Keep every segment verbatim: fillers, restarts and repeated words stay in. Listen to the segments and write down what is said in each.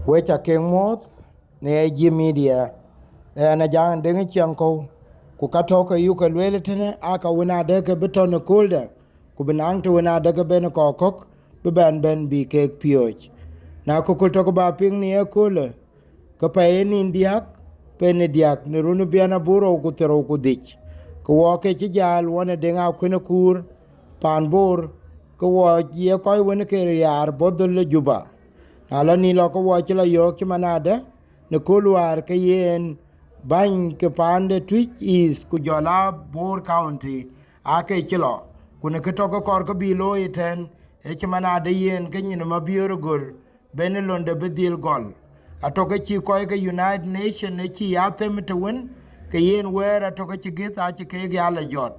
Wek ca kek muɔ̈ɔ̈th në A G Media, ɣɛn Ajaŋ Deŋ Ciɛŋkɔ̈u, ku ka tɔ̈ ke yuk ke lueel tënë aa ka wën adë ke bï tɔ̈ në kööldɛ, ku bï naŋ të wën adë ke ben kɔc kɔ̈k bï bɛn bɛ̈n bï keek piööc. Na kököl tök ba piŋ në ye köölë, ke pɛɛi ë nïn diäk, pɛɛi në diäk në run biɛn aburou ku thiërrou ku dhïc, ke wɔ ke cï jäl wɔn ë Deŋ Akuën ë Kuur paan Bor, ke wɔ ye kɔc wën ke riaar bɔ̈ dhöl ë Juba. Na lɔ nïn lɔ ke wɔ cï lɔ yɔ̈ɔ̈k cï man adë, në kööl wäär ke yen bäny ke paan de Twic East ku jɔl aa Bor County aake cï lɔ, ku në kë tɔ̈ ke kɔɔr ke bï looi ëtɛ̈ɛ̈n, ë cï man adë yen ke nyin ë Mabiöör Göl, ben ë londe bï dhil gɔl. Atɔ̈ ke cï kɔc ke United Nations ë cï ya them të wën, ke yen wɛ̈ɛ̈r atɔ̈ ke cï gëth acï keek ya lɔ jɔt.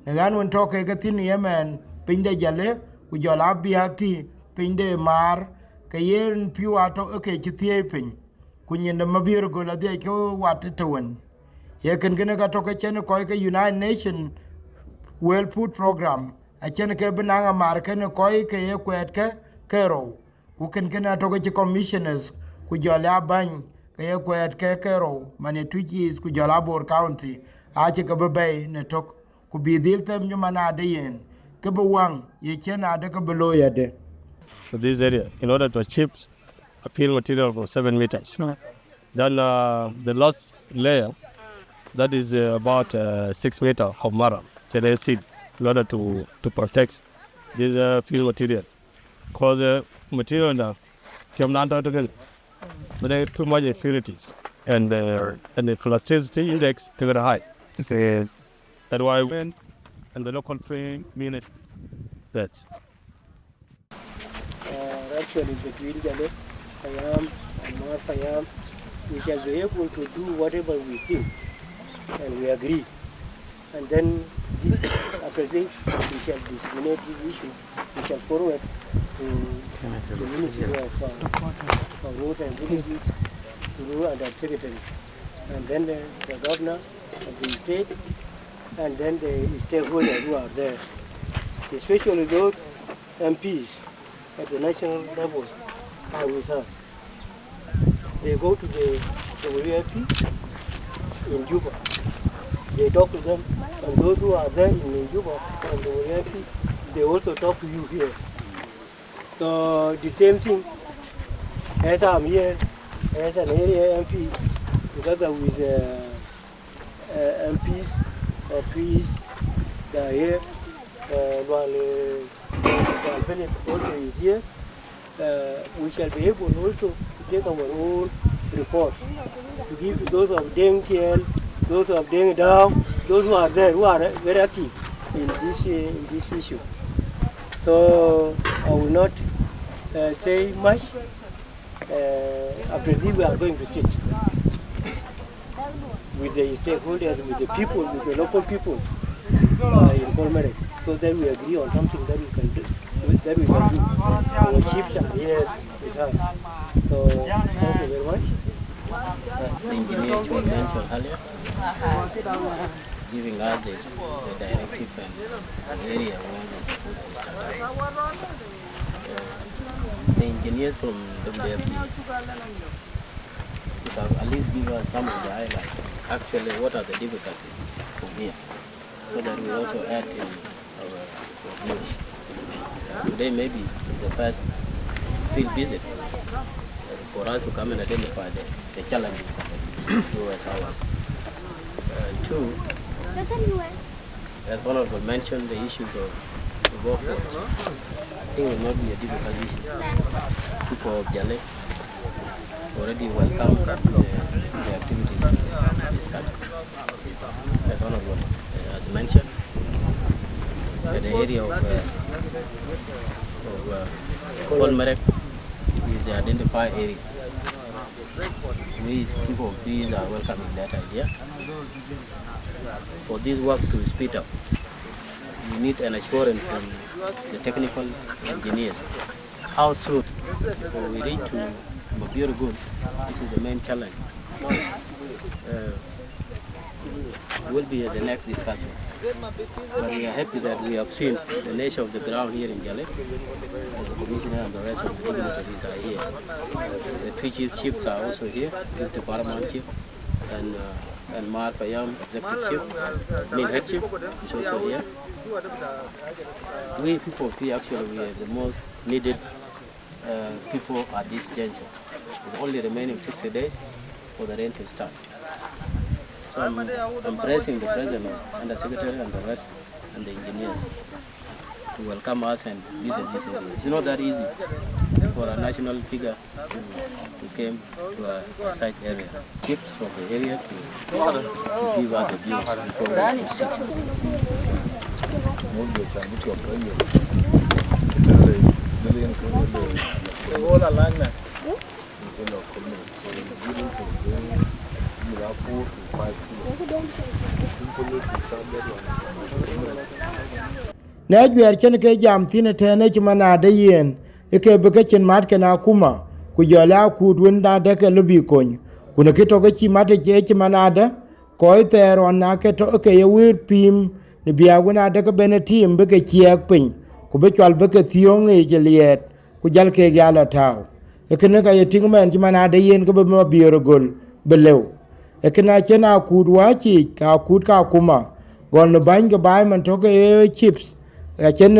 Në ɣän wën tɔ̈ kek ke thïn ë ëmɛn piny de Jale, ku jɔl aa biäk tï piny de Maar, ke yen pïu atɔ̈ ë ke cï thiëëi piny, ku nyin de Mabiöör Göl adhiɛc ke wat të wën. Ye kën kënë ka tɔ̈ ke cïn kɔc ke United Nations World Food Program, acïn ke bï naŋ amar kënë kɔc ke ye kuɛɛt ke ke rou. Ku kën kënë atɔ̈ ke cï commissioners, ku jɔl ya bäny ke ye kuɛɛt ke ke rou, man ë Twic East, ku jɔl aa Bor County, acï ke bï bɛ̈i në tök, ku bï dhil them cï man adë yen, ke bï waŋ ye cïn adë ke bï looi adë. To this area in order to achieve a fill material for seven meters. Then, uh, the last layer, that is, uh, about, uh, six meter of marram, can I see, in order to, to protect this, uh, fill material. Because, uh, material now, tiɛm nan tɔ̈ tëkën, but there are too much impurities, and, uh, and the plasticity index is very high. Okay. That's why when and the local training mean it that. Uh, actually, between Jale Payam and Mar Payam, we shall be able to do whatever we think and we agree. And then this, after this, we shall disseminate this issue, we shall forward to the Ministry of, uh, of Road and Villages through Undersecretary, and then the, the governor of the state, and then the stakeholders who are there, especially those M Ps at the national level are with us. They go to the W F P in Juba. They talk to them. And those who are there in Juba from the W F P, they also talk to you here. So the same thing, as I'm here as an area M P, together with, uh, uh, M Ps of Twic East, they are here. Uh, Lual, uh, Lual Philip also is here. Uh, we shall be able also to take our own report to give to those of Deng Tiel, those of Deng Dau, those who are there, who are very active in this, uh, in this issue. So I will not, uh, say much. Uh, after this, we are going to sit with the stakeholders, with the people, with the local people, uh, in Kolmerek, so that we agree on something that we can do, that we can do. Our chiefs are here with us. So, thank you very much. The engineer Chol mentioned earlier, giving us the, the directive and the area where they're supposed to start. Uh, the engineers from W F P could have at least give us some of the highlights. Actually, what are the difficulties from here? So that we also add in our, our views. Uh, today maybe is the first field visit, uh, for us to come and identify the, the challenges that the U S ours. Uh, two, as Honorable mentioned, the issues of, of workforce, I think it will not be a difficult issue. People of Jale already welcome the, the activities in this country. As Honorable, uh, has mentioned, that the area of, uh, of, uh, Kolmerek is the identified area. We people, we are welcoming that idea. For this work to speed up, we need an assurance from the technical engineers. How soon before we reach to Mabior Gul? This is the main challenge. Uh, will be the next discussion. But we are happy that we have seen the nature of the ground here in Jale. The commissioner and the rest of the dignitaries are here. The Which is chiefs are also here, Duk to Paraman chief, and, uh, and Mar Payam, executive chief, I mean head chief, is also here. We people, we actually, we are the most needed, uh, people at this junction. It's only remaining sixty days for the rain to start. So I'm, I'm pressing the president and the secretary and the rest and the engineers to welcome us and visit this area. It's not that easy for a national figure to, to came to a, a site area. Chiefs from the area to, to give us the views before we proceed. Na ajuɛɛr cïn ke jam thïn ëtɛ̈ɛ̈n, ë cï man ade yen ë ke bï ke cin mat kën akuma, ku jɔl akuut wën ade ke lɔ bï kony, ku në kë tɔ̈ ke cï mat ë cï man ade, kɔc thɛɛr ɣɔn na ke tɔ̈ ke ye wëër piim në biäk wën ade ke bɛ̈n ë tiim bï ke ciɛɛk piny, ku bï cual bï ke thiöŋ ë cï liɛɛt, ku jal keek ya lɔ tääu. Ee kënë ka ye tïŋ mɛn cï man ade yen ke bï Mabiöör Agöl bï lëu. Ee kënë acïn akuut wääc yiic, ka akuut ka akuma, gɔl në bäny ke baai man tɔ̈ ke ye chiefs, acïn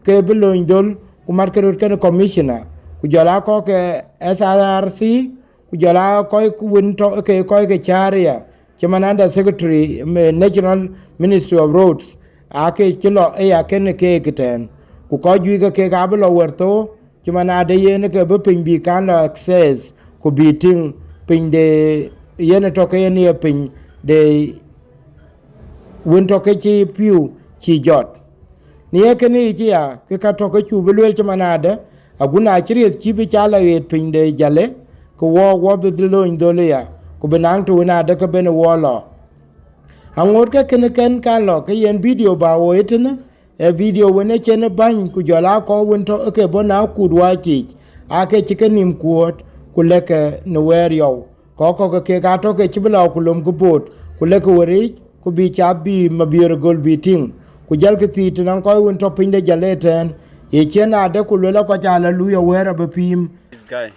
ke bï lööny dhöl, ku mat ke röt kenë commissioner, ku jɔl aa kɔ̈k ke S R R C, ku jɔl aa kɔc wën tɔ̈ ke kɔc ke cäär aya, cï man under secretary, National Ministry of Roads, aake cï lɔ aya kenë keek ëtɛ̈ɛ̈n, ku kɔc juëc ke keek aabï lɔ wär thou, cï man ade yen ke bï piny bï kan lɔ access, ku bï tïŋ piny de yen tɔ̈ ke yen ye piny de wën tɔ̈ ke cï pïu cï jɔt. Në ye kënë yic aya, ke ka tɔ̈ ke cuk bï lueel cï man ade, agut na cï riëth cï bï ca lɔ ɣet piny de Jale, ke wɔ wɔ bï dhil lööny dhöl aya, ku bï naŋ të wën ade ke ben wɔ lɔ. Aŋoot ke kënë kën kan lɔ ke yen video ba woi ëtënë, ee video wën ë cïn bäny ku jɔl aa kɔc wën tɔ̈ ke bɔ̈ në akuut wääc yiic, aake cï ke nïïm kuööt, ku lëkkë në wɛɛr yɔu. Kɔc kɔ̈k ke keek aa tɔ̈ ke cï bï lɔ ku lomkë boot, ku lëkkë wëric, ku bï cath bï Mabiöör Agöl bï tïŋ, ku jälkë thiëc të nɔŋ kɔc wën tɔ̈ piny de Jale ëtɛ̈ɛ̈n, ye cïn ade ku luel akɔc aa lɔ luui awɛ̈ɛ̈r abï piim. Guy,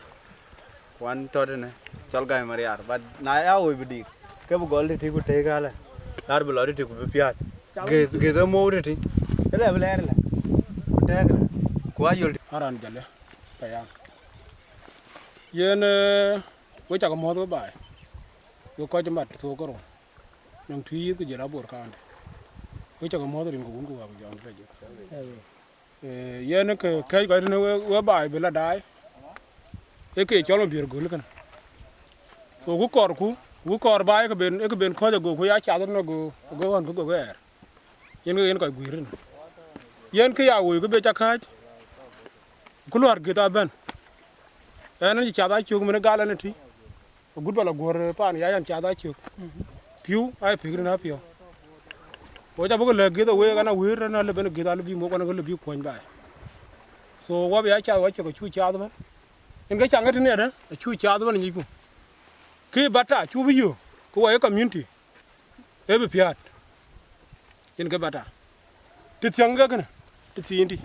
kuan tɔ̈ tënë, cɔl Guy Mariar, but na ya woi bï dik, ke bï gɔl tëtï ku tëëk alë, lar bï lɔ tëtï ku bï piäät. Gëth, gëth ë mou tëtï. Ëlë bï lɛɛr lë. Ku tëëk lë. Ku ayöl tëtï. Aran Jale, payam. Yen, eh, we cakë muɔ̈th we baai. We kɔc mat thok kërou. Nɔŋ tui yith ku jël abor kaunti. We cakë muɔ̈th rin ku wun ku wap jɔŋ tëjö. Eh, yen ke kɛc kɔc tënë we, we baai bï la daai. Ee ke cɔl Mabiöör Agöl kënë. So ku kɔɔrku, ku kɔɔr baai ke ben, ke ben kɔ̈c ago ku ya cath tënë ago, ago ɣɔn ke go ke ɛɛr. Yen ke yen kɔc guiir tënë. Yen ke ya woi ke be ca kääc. Ku luär gëth abɛ̈n. Ɛn cï cath acök mënë gal ɛn ëtï. Agut ba la guɔ̈r paan ya yɛn cath acök. Piu ai pek rin apiɔ̈u. Wo ca bï ke lɛ̈k gith aweek an awëër an alëbën gith alëbï mok an ke lëbï kuɔny baai. So wɔ bï ya cath wɔ cök acuk cath ëbën. Yen ke caŋ ëtënë adë acuk cath ëbën nyicku. Kë bata cuk bï yök ke wɔ ye community. Ee bï piäät. Yen ke bata. Të thiäŋ ke kënë, të thiin tï.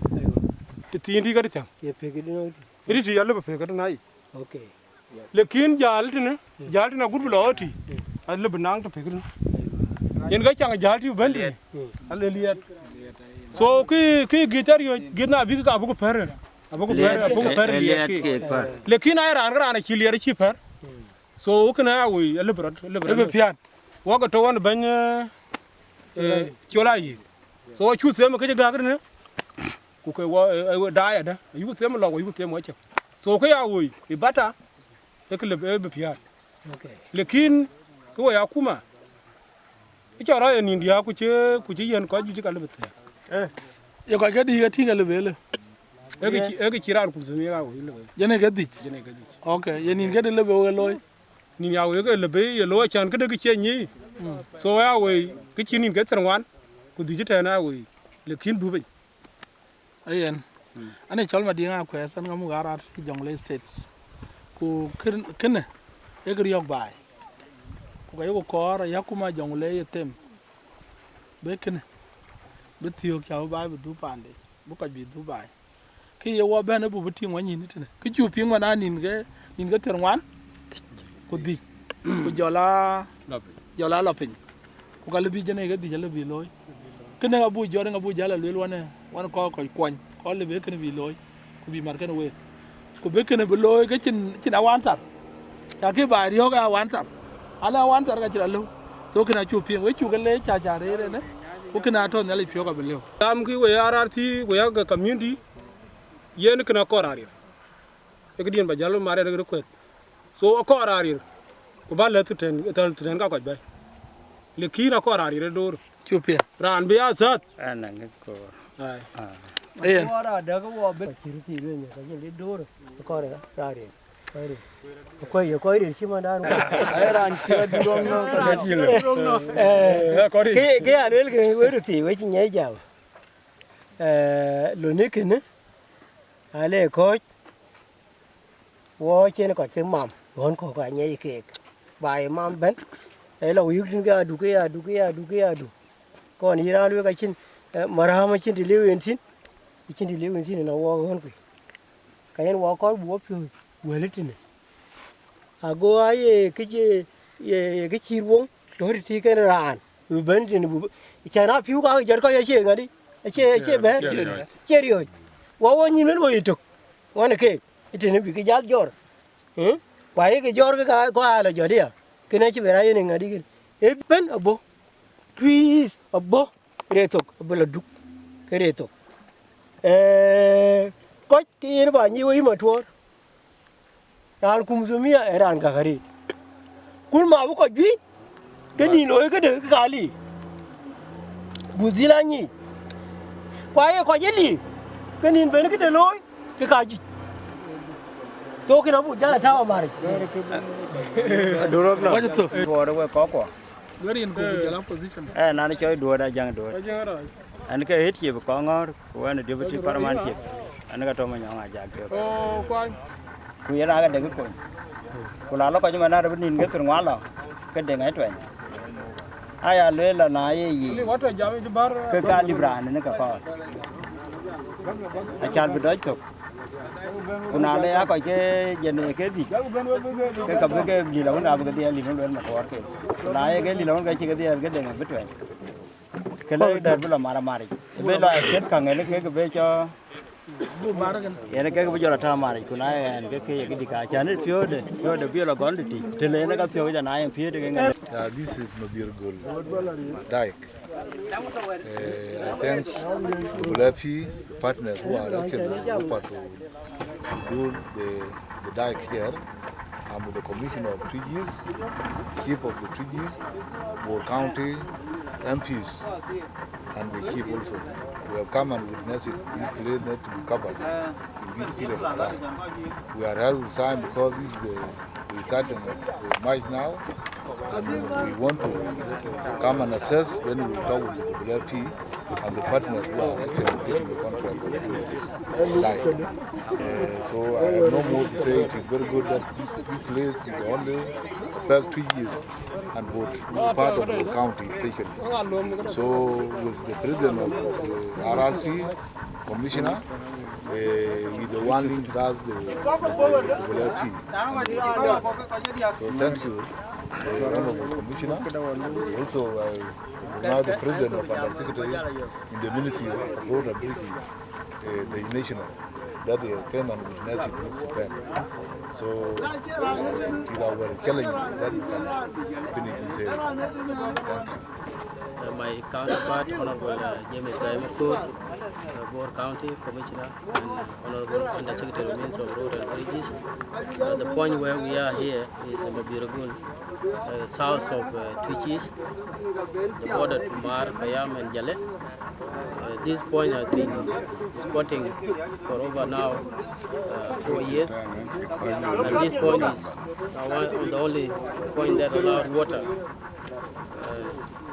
Të thiin tï ke të thiäŋ. Ye pek dï nɔŋ tï. Ëtï tï alëbï pek kënë na yic. Okay. Lekin jäl tënë, jäl tënë agut bï lɔ ëtï. Alëbï naŋ të pek tënë. Yen ke caŋ jäl tï bɛ̈n tënë. Ale liɛt. So kï kï gith cä riöc, gith na bïk ka buk pɛ̈r. Abuk pɛ̈r, abuk pɛ̈r liɛt kï. Lekin ai raan ke raan acï liɛt acï pɛ̈r. So kënë awoi alëbï rɔt, alëbï rɔt. Ëbï piäät. Wɔ ke tɔ̈ ɣɔn bɛ̈ny, eh, col ayïk. So acu them ke cï gäk tënë. Ku ke wɔ, eh, eh, daai adë. Ayuku them lɔ, ayuku them wɔ cök. So ke ya woi ë bata, ë ke lëbï, ë bï piäät. Okay. Lekin ke wɔ ya kuma, ë cɔl rɔt ë nïn diäk ku cï, ku cï yen kɔc juëc ka lëbï thiëëk. Eh, ye kɔc ke dïïk atïŋ alëbëlë. Ë ke cï, ë ke cï raan kum them ye ka woi lëbëlë. Yen ë ke dhic. Yen ë ke dhic. Okay, ye nïn ke dï lëbë wek looi. Nïn ya wei ke lëbë ye looi acän këde ke cie nyic. So ya wei ke cïn nïn ke thiërŋuan, ku dhiëc ëtɛ̈ɛ̈n ya wei, lekin dhuk piny. Ayen. Anë cɔl Madiŋ Akuɛth, an ŋa muk araar cï Jonglei State. Ku kën-, kënë ee kë riɔ̈k baai. Ku ka yeku kɔɔr aya kuma Jonglei ye them. Bï kënë bï thiöök ca bï baai bï dhuk paande, bï kɔc bï dhuk baai. Kë ye wɔ bɛ̈n ë buk bï tïŋ wɔ nyïn tënë. Kë cuk piŋ man aa nïn ke Nïn ke thiërŋuan ku dhïc, ku jɔl a, jɔl a lɔ piny. Ku ka lëbï jënë ke dhïc alëbï looi. Kënë abuk jɔt, abuk jäl a lueel wanë, wan kɔc, kɔc kuɔny, kɔc lëbï kënë bï looi, ku bï mat kënë week. Ku bï kënë bï looi ke cïn, cïn awan thar. Ca kï ba riɔ̈ɔ̈k ë awan thar. Ala awan thar ka cï la lëu. So kënë acuk piŋ, wek cuk ke leec ca ca rëër ënë, ku kënë atɔ̈ Nhialic piɔ̈u ka bï lëu. Gam kï we R R C, we yak community, yen kënë akɔɔr arir. Ee këdiën ba jäl mat ë rek kueth. So akɔɔr arir, ku ba lɛ̈th thïn, thɛl thïn ka kɔc bɛ̈i. Lakin akɔɔr arir ë door. Cuk piŋ. Raan bï ya thäth. Ɛn a ŋic koor. Ai. Ah. Yen. Kɔɔr adäk wɔ bï cï röt thii lueny, ka cïn dï door. Kɔɔr ë raan rir. Kɔɔr rir. Kɔc ye kɔc rir cï mandan. Ai, raan cï rɔt dï rɔm nɔm, ka cï rɔt dï rɔm nɔm. Eh, kɔɔr rir. Ke, ke ya luel ke we röt thii, we cï nyai jam. Eh, loni kënë, ale kɔc, wɔ cïn kɔc ke mam, ɣɔn kɔ̈k ka nyai keek. Ba ye mam bɛ̈n, ee lɔ wïïk tïn ke adu, ke adu, ke adu, ke adu. Kɔn yï raan lueel ka cïn, eh, maram acïn të liu yen thïn, acïn të liu yen thïn, ënɔ wɔ ɣɔn kuc. Ka yen wɔ kɔc bï wɔ piööc wël tënë. Ago aa ye kë cï, ye, ye kë cï ruɔŋ, tɔ̈ tëtï kën raan, bï bɛ̈n tënë bï, cän aa piu ka jɔt kɔc acie ŋadï, acie, acie bɛ̈n, acie riɔ̈ɔ̈c. Wɔ wɔ nyïn wën wɔ yï tök, wan ë keek, tënë bï kë jäl jɔr. Ë? Ku ayek jɔr ke ka, kɔc aa lɔ jɔt aya, kën acï ben a yen ë ŋadï kën. Ee bɛ̈n abɔ̈, tuiith abɔ̈, rëër thok, abï lɔ duk, ke rëër thok. Ee, kɔc ke yen ba nyic wei matuɔɔr. Raan kum thumia ë raan gäk arëët. Kun ma bï kɔc juëc, ke nïn looi këde ke ka liir. Buk dhil a nyic. Ku aye kɔc ë liir, ke nïn ben këde looi, ke ka juëc. Thok kën abuk jäl a tääu amaric. Adurok nɔ. Wacë thok. Duɔɔr wek kɔckuɔ. Duɔɔr yen ku jɔl a position. Ɛ, nan cɔl Duɔɔr Ajaŋ Duɔɔr. Ajaŋ Duɔɔr. Ɛn ke ɣet cï bï kɔŋ ŋɔ̈ɔ̈r, ku ɛn deputy paramount chief. Ɛn ke tɔ̈ Manyɔŋ Ajak Duɔɔr. Oh, kuany. Ku yen ake dek kony. Ku la lɔ kɔc man arëp nïn ke thïn ŋuan lɔ, ke deŋ ë tuɛny. Aya lueel lɔ na ye yic, ke ka lip raan në ke kɔɔr. Acal bï dɔc thök. Ku na le ya kɔc ke jɛn ke dhïc, ke ka bï ke lil awën abï ke dhiɛl lil wën lueel matuɔɔr ke. Ku na ye ke lil awën ke cï ke dhiɛl ke deŋ bï tuɛny. Ke le dɛ̈t bï lɔ mar amaric. Bï lɔ ket käŋ ënë kek bï cɔ. Yen kek bï jɔl atääu maric, ku na yen ke ke ye këdï ka cän ë piööde, piööde bï lɔ gɔl tëtï. Të le yen ka piööc ana yen piööde ke ŋɛn. Yeah, this is Mabior Gol Dyke. Uh, I thank the W F P, the partners who are actually offered to build the, the dike here. I'm with the commissioner of Twic East, chief of the Twic East, Bor County, M Ps, and the chief also. We have come and witnessed it, this place need to be covered in this period of time. We are here with time because this is the, the starting of the March now, and we want to come and assess, then we will talk with the W F P and the partners who are actually getting the contract of doing this dike. Uh, so I have no more to say. It is very good that this, this place is the only Paak Twic East and Bor, part of the county especially. So with the president of the R R C, commissioner, uh, is the one link us the, the, the W F P. So thank you, uh, Honorable Commissioner. Also, I recognize the president of Undersecretary in the Ministry of Road and Bridges, uh, the national, that, uh, came and witnessed this event. So, uh, it is our challenge that we can finish this area. Thank you. Uh, my counterpart, Honorable, uh, James Gai Makur, uh, Bor County Commissioner, and Honorable Undersecretary, Minister of Road and Bridges. Uh, the point where we are here is in Mabiragul, uh, south of, uh, Twic East, the border to Mar, Payam, and Jale. Uh, this point has been squatting for over now, uh, four years. And this point is, uh, one of the only point that allowed water, uh,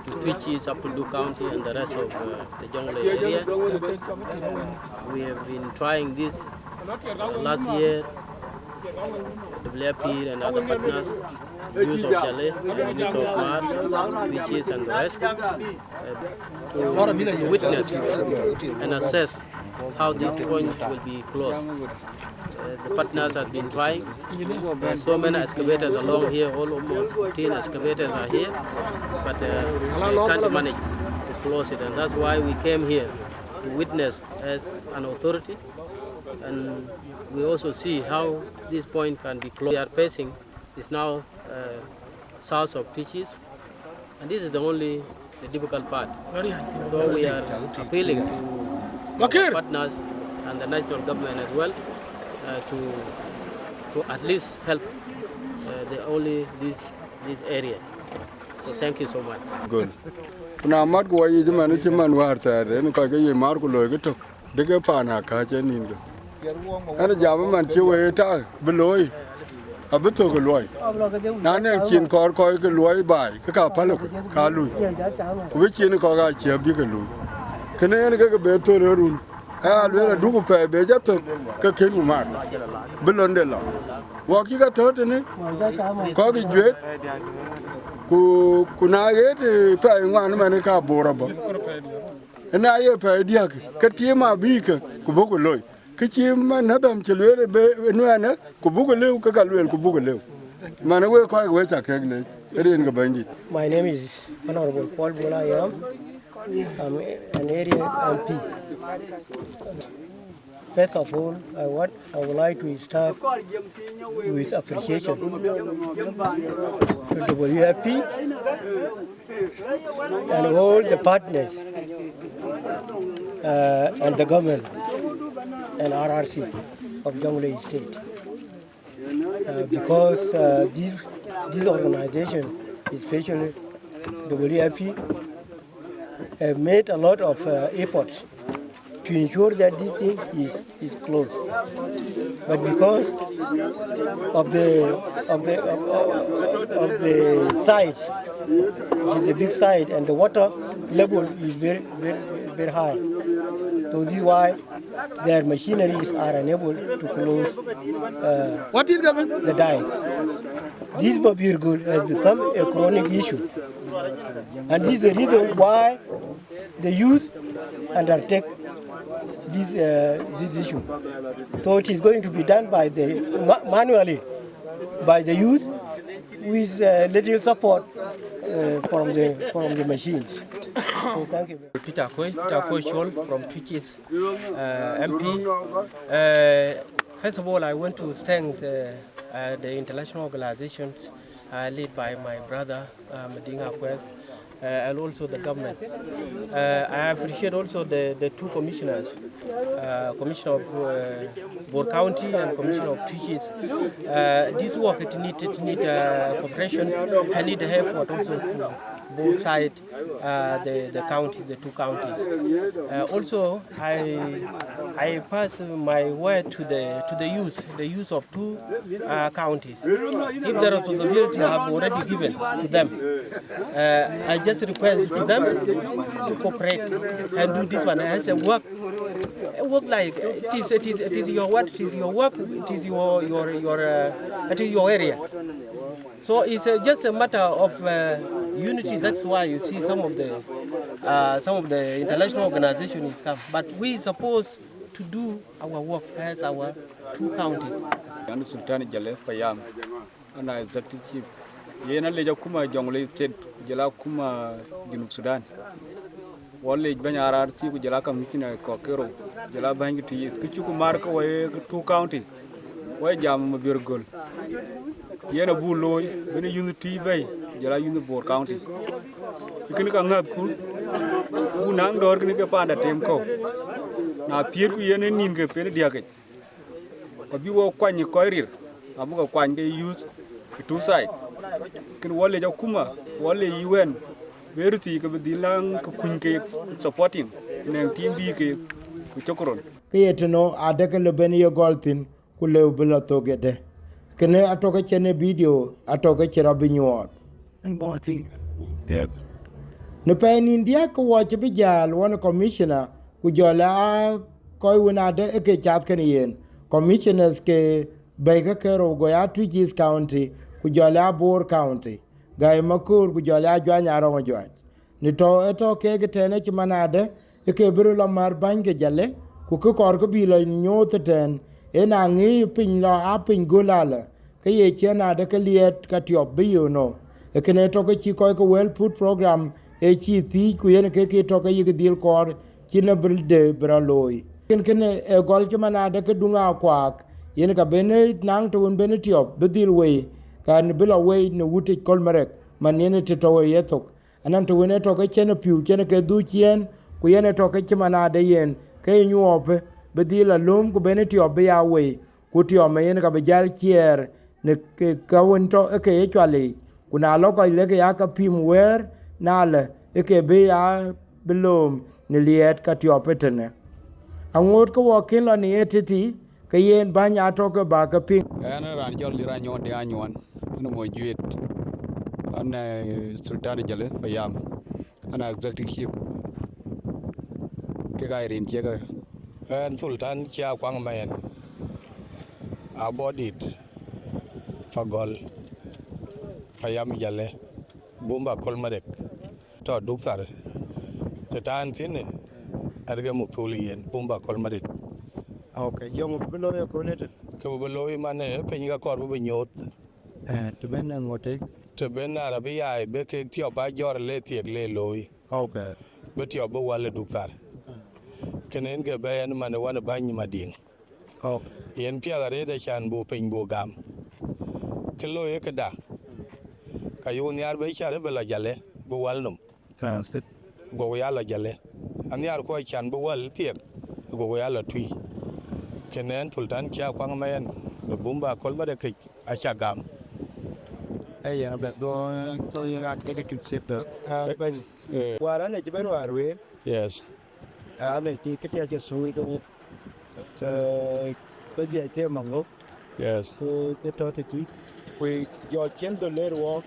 to Twic East, Upper Duk County, and the rest of, uh, the Jonglei area. We have been trying this, uh, last year, W F P and other partners, use of Jale and use of Mar, Twic East and the rest, uh, to witness and assess how this point will be closed. Uh, the partners have been trying. There are so many excavators along here, all almost fifteen excavators are here, but uh, they can't manage to close it, and that's why we came here to witness as an authority, and we also see how this point can be closed. We are facing is now uh, south of Twic East, and this is the only the difficult part. So we are appealing to our partners and the national government as well uh, to to at least help uh, the only this this area. So thank you so much. Good. Ku na mat ku wɔ yic man cï man wäär thɛɛr en kɔc ke ye mar ku looi ke tök, dek ke paan akääc en nïn ke. Ɛn jam man cï wee tak bï looi, abï thök ke luɔi. Na nɛŋ cin kɔɔr kɔc ke luɔi baai ke ka päl ku ka lui, ku bï cin kɔk aa ciɛp bï ke lui. Kënë en ke ke be thöl ë run. Aa lueel aduk pɛɛi be jɔ thök ke kën ku mat, bï londe lɔ. Wɔ cï ke tɔ̈ tënë kɔc juëët, ku ku na ɣet pɛɛi ŋuan man ka bor abɔ̈. Ëna ye pɛɛi diäk ke tiim abï ke ku bɔ̈ ku loi, kë cï man nadham cï lueel ë nuɛɛnë ku buk lëu ke ka lueel ku buk lëu. Man wek kɔc wek ca kek leec rin ke bɛ̈nydït. My name is Honorable Paul Bola Yam. I'm an area M P. First of all, I want I would like to start with appreciation to W F P and all the partners uh, and the government and R R C of Jonglei State. Uh, because uh, this, this organization, especially W F P, have made a lot of uh, efforts to ensure that this thing is, is closed. But because of the of the of, of the size, it is a big site, and the water level is very very very high. So this is why their machineries are unable to close uh, what is government? The dike. This Mabirgul has become a chronic issue, and this is the reason why the youth undertake this, uh, this issue. So it is going to be done by the ma- manually by the youth with uh, little support uh, from the from the machines. So thank you. Peter Akoi, Peter Akoi Chol from Twic East uh, M P. Uh, first of all, I want to thank uh, uh, the international organizations uh, led by my brother uh, Mading Akwes, uh, and also the government. Uh, I appreciate also the, the two commissioners, uh, Commissioner of uh, Bor County and Commissioner of Twic East. Uh, this work it need it need uh, cooperation and need effort also to both sides, uh, the the counties, the two counties. Uh, also, I I pass my word to the to the youth, the youth of two uh, counties. If the responsibility have already given to them, uh, I just request to them to cooperate and do this one as a work, a work like it is, it is, it is your what, it is your work, it is your your your, uh, it is your area. So it's uh, just a matter of uh, unity. That's why you see some of the uh, some of the international organization is come. But we supposed to do our work as our two counties. Yan Sultan Jale Payam, ana executive chief. Yen a leja kuma Jonglei State, jela kuma Junub Sudan. Wɔ lec bɛ̈ny R R C ku jɔl aa commissioner kɔ̈k ke rou, jɔl aa bäny ke Twic East, kë cuk mar ke wɔ ye two county, wɔ ye jam Mabior Göl. Yen abuk looi bï youth Twic bɛ̈i, jɔl aa youth Bor County. Kënë ka ŋäthku, buk naŋ dɔ̈ɔ̈r kënë ke paanda tem kɔ̈u. Na piɛ̈ɛ̈tku yen ë nïn ke pen diäk yic, ku bï wɔ kuany ë kɔc rir, abï ke kuany ke youth ë two side. Kën wɔ lec akuma, wɔ lec U N, bï röt thii ke bï dhil naŋ ke kuny keek, supporting, nɛŋ team bï keek, ku cök röl. Ke ye tënou adë ke lë ben ye gɔl thïn, ku lëu bï lɔ thok yedë. Kënë atɔ̈ ke cïn ë video, atɔ̈ ke cï rɔt bï nyuɔɔth. Në pɛɛi nïn diäk ke wɔ cï bï jäl wɔn commissioner, ku jɔl aa kɔc wën adë ë ke cath kenë yen, commissioners ke bɛ̈i ke ke rou, go ya Twic East County, ku jɔl ya Bor County, Gäi Maköör, ku jɔl ya Juany Arɔŋ Juac. Në tɔ̈ ë tɔ̈ keek ëtɛ̈ɛ̈n, acï man adë ë ke bï röt lɔ mär bäny ke Jale, Ku kë kɔɔr kë bï lɔ nyooth ëtɛ̈ɛ̈n, ee na ŋic piny lɔ aa piny göl alä, ke ye ciɛ̈n nadë ke liɛɛt ka tiɔp bï yök nɔ. Ee kënë tɔ̈ ke cï kɔc ke World Food Program ë cï thiëëc, ku yen ke ke tɔ̈ ke yïk dhil kɔɔr cïn ë bï de bï rɔt looi. Kën kënë ë gɔl cï man nadë ke duŋ akuaak, yen ka ben ë naŋ të wën ben ë tiɔp bï dhil wei, ka bï lɔ wei në wutic Kolmerek, man yen ë të tɔ̈u ë yethok. Anɔŋ të wën ë tɔ̈ ke cïn ë pïu cïn ke dhuk ciëën, ku yen ë tɔ̈ ke cï man nadë yen ke ye nyuɔɔpë bï dhil alööm ku ben ë tiɔp bï ya wei, ku tiɔm ë yen ka bï jäl ciɛɛr në ke ka wën tɔ̈ ë ke ye cual yiic. Ku na lɔ kɔc lek ya ke pïïm wëër, na lë ë ke bï ya bï lööm në liɛɛt ka tiɔp ëtënë. Aŋoot ke wɔ kën lɔ në ye tëtï, ke yen bäny aa tɔ̈ ke bä ke piŋ. Ɣɛn raan cɔl Lira Nyuɔɔn de Anyuɔɔn, ɣɛn mony Juet, ɣɛn ee Sultan Jale Payam, ɣɛn executive chief, kek aa rin ciek. Ɣɛn Sultan cia kuaŋ mayen, abɔdit, pagɔl, payam Jale, bumba Kolmerek. Tɔ̈ duk thar, të tään thïn, ë, ɣɛn ke muk thul yen, bumba Kolmerek. Ok, yöŋ bï looi ë köölë tën? Ke bï looi man, ë, piny ka kɔɔr bï bï nyooth. Eh, të ben ë ŋote? Të ben arabia bï kek tiɔp ba jɔr le thiek le looi. Ok. Bï tiɔp bï wäl ë duk thar. Kënë en ke bɛ̈ɛ̈i ɛn man ë wan ë bäny Madiŋ. Ok. Yen piɛth arëët acan buk piny buk gam. Kë looi ë këda, ka yuk nhiaar bï cär bï lɔ Jale, bï wäl nɔm. Transit. Gok ya lɔ Jale. Anhiaar ku acan bï wäl thiek, gok ya lɔ tui. Kënë ɛn Sultan cia kuaŋ mayen, në bumba Kolmerek këc aca gam. Ë yen abɛ dhɔ, dhɔ yen a kek tut sip dɔ. Ah, bɛ̈ny. Eh. Wäär an, acï ben wäär wëër. Yes. An, acï këthiɛl cï thuui ke wok. Eh, bï dhiɛc ke maŋ wok. Yes. Ku ke tɔ̈ të tui. Ku jɔ cïn dhö ler wok,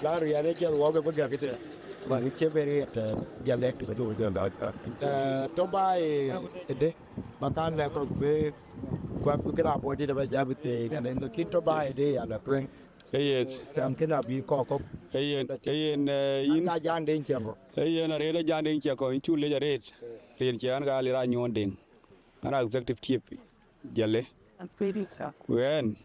la riɛn ë ciɛth wok ke bï gäk këthiɛl. Wak cie ben riɛt, eh, dialect. Eh, tɔ̈ baai ëdë, ba kan lɛ̈k kɔ̈k bï kuat bï kë rap wɔ dït aba jam bï thiëëc, lakin tɔ̈ baai ëdë ya lɔ tueŋ. Ee yen. Cam kën abï kɔk kɔ̈k. Ee yen, ee yen, eh, yïn. Ka janden ciɛk kɔ̈k. Ee yen arëët a janden ciɛk kɔ̈k, yïn cuk lec arëët. Rin ciɛk an, ka Lira Nyuɔɔn Deŋ. An, executive chief Jale. Ku ɛn,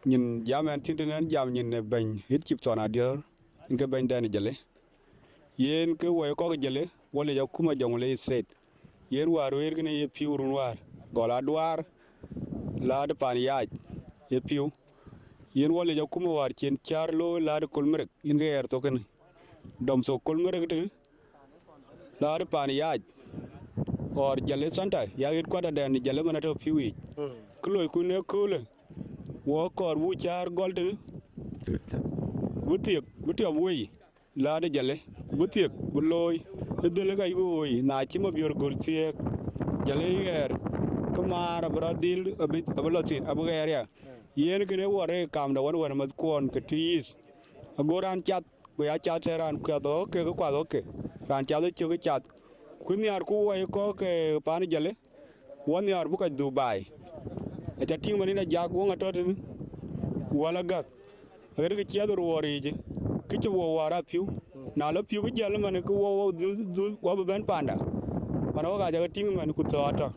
nyin jam ɛn thïn tën ɛn jam nyin, eh, bɛ̈ny ɣet cip thɔn adiɔ̈ɔ̈r, yïn ke bɛ̈ny dɛn Jale. Yen ke wɛ̈i kɔ̈k Jale, wɔ lec akuma Jonglei State. Yen wäär wëër kënë ye pïu run wäär, gɔl aduaar, laat pan yaac, ye pïu. Yen wɔ lec akuma wäär cïn cär looi laat Kolmerek, yen ke ɣɛɛr thok kënë. Dɔm thok Kolmerek tënë, laat pan yaac, or Jale Center, ya ɣet kuat adɛn Jale man atɔ̈ pïu yiic. Mm. Kë loikun ë köölë, wɔ kɔɔr buk cär gɔl tënë, bï thiek, bï tiɔp wei. Laat Jale, ku bï thiek, bï looi, ë dhël ka yïk ɣööi, na cï Mabiör göl thiëëk, Jale ɣɛɛr, ke maar abï rɔt dhil, abï, abï lɔ thïn, abï ɣɛɛr ya. Yen kënë wɔ rëër kamda wën wën mɛthkuɔn ke tïï yith. Ago raan cath, ku ya cath tɛ̈ raan kuɛth ɣɔ̈kke, ke kuath ɣɔ̈kke, raan cath ë cök ë cath. Ku nhiaar ku wɛ̈i kɔ̈k ke paan Jale, wɔ nhiaar bï kɔc dhuk baai. Aca tïŋ man yen ajak wöŋ atɔ̈ tënë, ku wäl agäk. Aɣet kë ciɛth ruɔɔr yiic, kë cï wɔ wäär a pïu. Na lɔ pïu kë jiël man, kë wɔ, wɔ dhuk, dhuk, wɔ bï bɛ̈n panda. Man wɔ ka jɔ ke tïŋ man, ku thɔ̈ɔ̈r atɔ̈.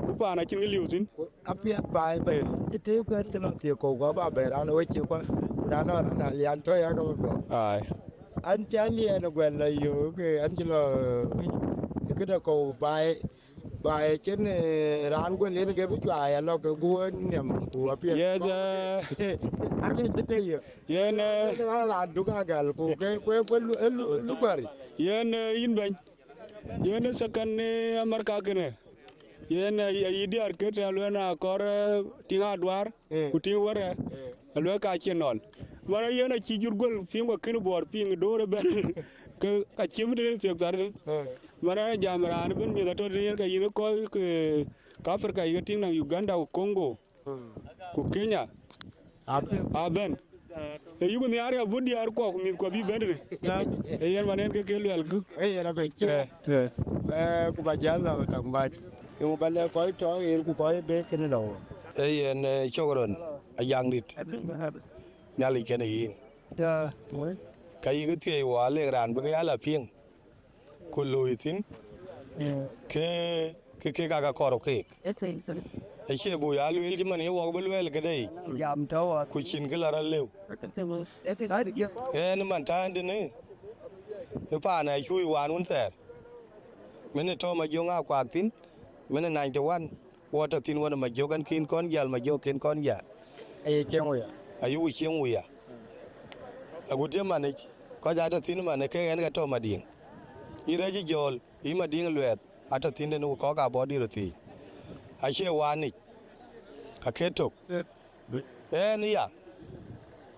Ku paan acïn kë liu thïn. Ku apiɛth baai bɛ̈ny, cï tëëk kuɛ̈t cï lɔ thiëëk kɔ̈u, ku aba bɛ̈n raan ë we cï kuan, ku na nɔŋ raan alian tɔ̈ ya ke bï gɔ̈ɔ̈r. Ai. An cä liɛɛn ë guɛl lɔ yöök, ke an cï lɔ, eh, këde kɔ̈u baai. Ba ye cïn, eh, raan guël yen ke bï cuai alɔ ke guɔ niɛm ku apiɛth. Yes, eh. Ake dï tei ye. Yen, eh. Raan duk agal ku ke, ku, ku lu, lu, lu guari. Yen, eh, yïn bɛ̈ny. Yen, eh, second, eh, America kënë. Yen, eh, yï, yï diäär ke tɛ̈ luɛn akɔr, eh, tïŋ aduaar. Eh. Ku tïŋ wärë, eh, aluɛk ka cïn nɔl. Wärë yen acï jur guël piŋ, ku akën buɔɔr piŋ door ëbɛ̈n. Ke ka cï mït tënë thiëk thar tënë. Eh. Wärë jam raan ëbën miëth atɔ̈ tënë yen, ke yïn kɔc ke, ke Africa, yï ke tïŋ nɔŋ Uganda, ku Congo, hmm, ku Kenya. Abɛ̈n. Abɛ̈n. Ee yuk nhiaar ya buk diäär kuɔ, ku mïth kuɔ bï bɛ̈n tënë. Ee yen man en ke ke luɛl kë. Ee yen abɛ̈n. Eh, eh. Eh, ku ba jäl lɔ tɔŋ bac. Yöŋ ba lɛ̈k kɔc tɔ̈ ɣer ku kɔc ë bɛ̈ɛ̈i kënë lɔ. Ee yen, eh, cök rön, Ajaŋdït. Nhialic kënë yïn. Ya. Ka yïk thiëëc wɔ alek raan bï ke ya lɔ piŋ, ku looi thïn. Mm. Ke, ke kek aa ke kɔɔr keek. Acie buk ya lueel cï man ye wɔk bï luɛɛl këde yic, ku cïn kë la rɔt lëu. Ɣɛn man taŋ tënë, ë paan ë cuui wään wun thɛɛr, min ë tɔ̈ Majöŋ aa kuaak thïn, min ë ninety one, wɔ tɔ̈ thïn wën ë Majök, ɛn kën kɔn jäl, Majök kën kɔn jäl. Aye cieŋ wuya. Ayuku cieŋ wuya. Agut cï man yic, kɔc aa tɔ̈ thïn man ë ke ɣɛn ke tɔ̈ Madiŋ. Yï rɛ̈c ë jɔ̈ɔ̈l, yï Madiŋ luɛɛth, atɔ̈ thïn tënë ku kɔ̈k abɔ̈ dït röt thiëëc. Acie wään yic, ake tök. Ɣɛn aya,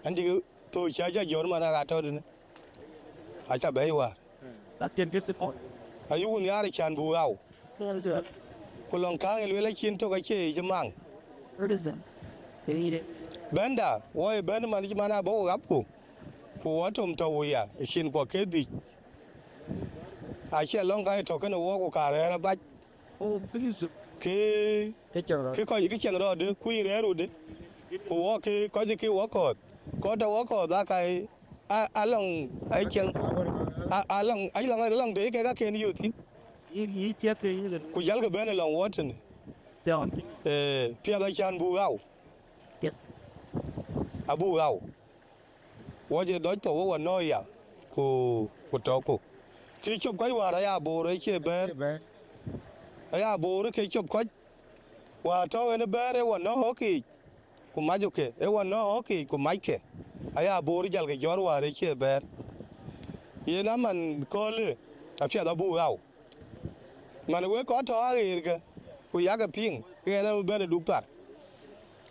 ɛn dïk thou cä jɔ jɔ̈ɔ̈r man aa tɔ̈ tënë, acä bɛ̈ɛ̈i wäär. Ayuku nhiaar ë cän buk ɣau. Ku lɔŋ kääŋ ë lueel acïn tök acie yic maŋ. Bɛ̈nda, wɔ ë bɛ̈n man cï man abɔ̈ ku ɣapku, ku wɔ tom tɔ̈ wuya ë cin kuɔ ke dhïc. Acie lɔŋ ka ye tɔ̈ kënë wɔ ku ka rɛ̈ɛ̈r abac. Ke, ke cieŋ rɔt, ke kɔc ke cieŋ rɔt de, ku yïn rɛ̈ɛ̈r wudë. Ku wɔ ke kɔc ke wɔ kɔ̈ɔ̈th, kɔc tɔ̈ wɔ kɔ̈ɔ̈th aa ka ye, a, alɔŋ, a cieŋ, a, alɔŋ, alɔŋ, alɔŋ de ke ka ken yöth thïn. Ku jälkë bɛ̈n ë lɔŋ wɔ tënë. Ee, piɛth acän buk ɣau. Abuk ɣau. Wɔ cï dɔc thou wɔ nɔ̈ɔ̈k ya, ku, ku tɔ̈ku. Kë cop kɔc wäär aya boor ë cie bɛ̈ɛ̈r. Aya boor ke cop kɔc wäär tɔ̈ ɣɛn ë bɛ̈ɛ̈r ë wɔ nɔ̈ɔ̈k ɣɔ̈k yiic, ku mac ke, ë wɔ nɔ̈ɔ̈k ɣɔ̈k yiic, ku mac ke. Aya boor jälkë jɔ̈ɔ̈r wäär ë cie bɛ̈ɛ̈r. Yen aman köölë, apiɛth abuk ɣau. Man wek kɔc tɔ̈ aɣeerkë, ku yakë piŋ, ke ɣɛn abï bɛ̈n ë duk thar.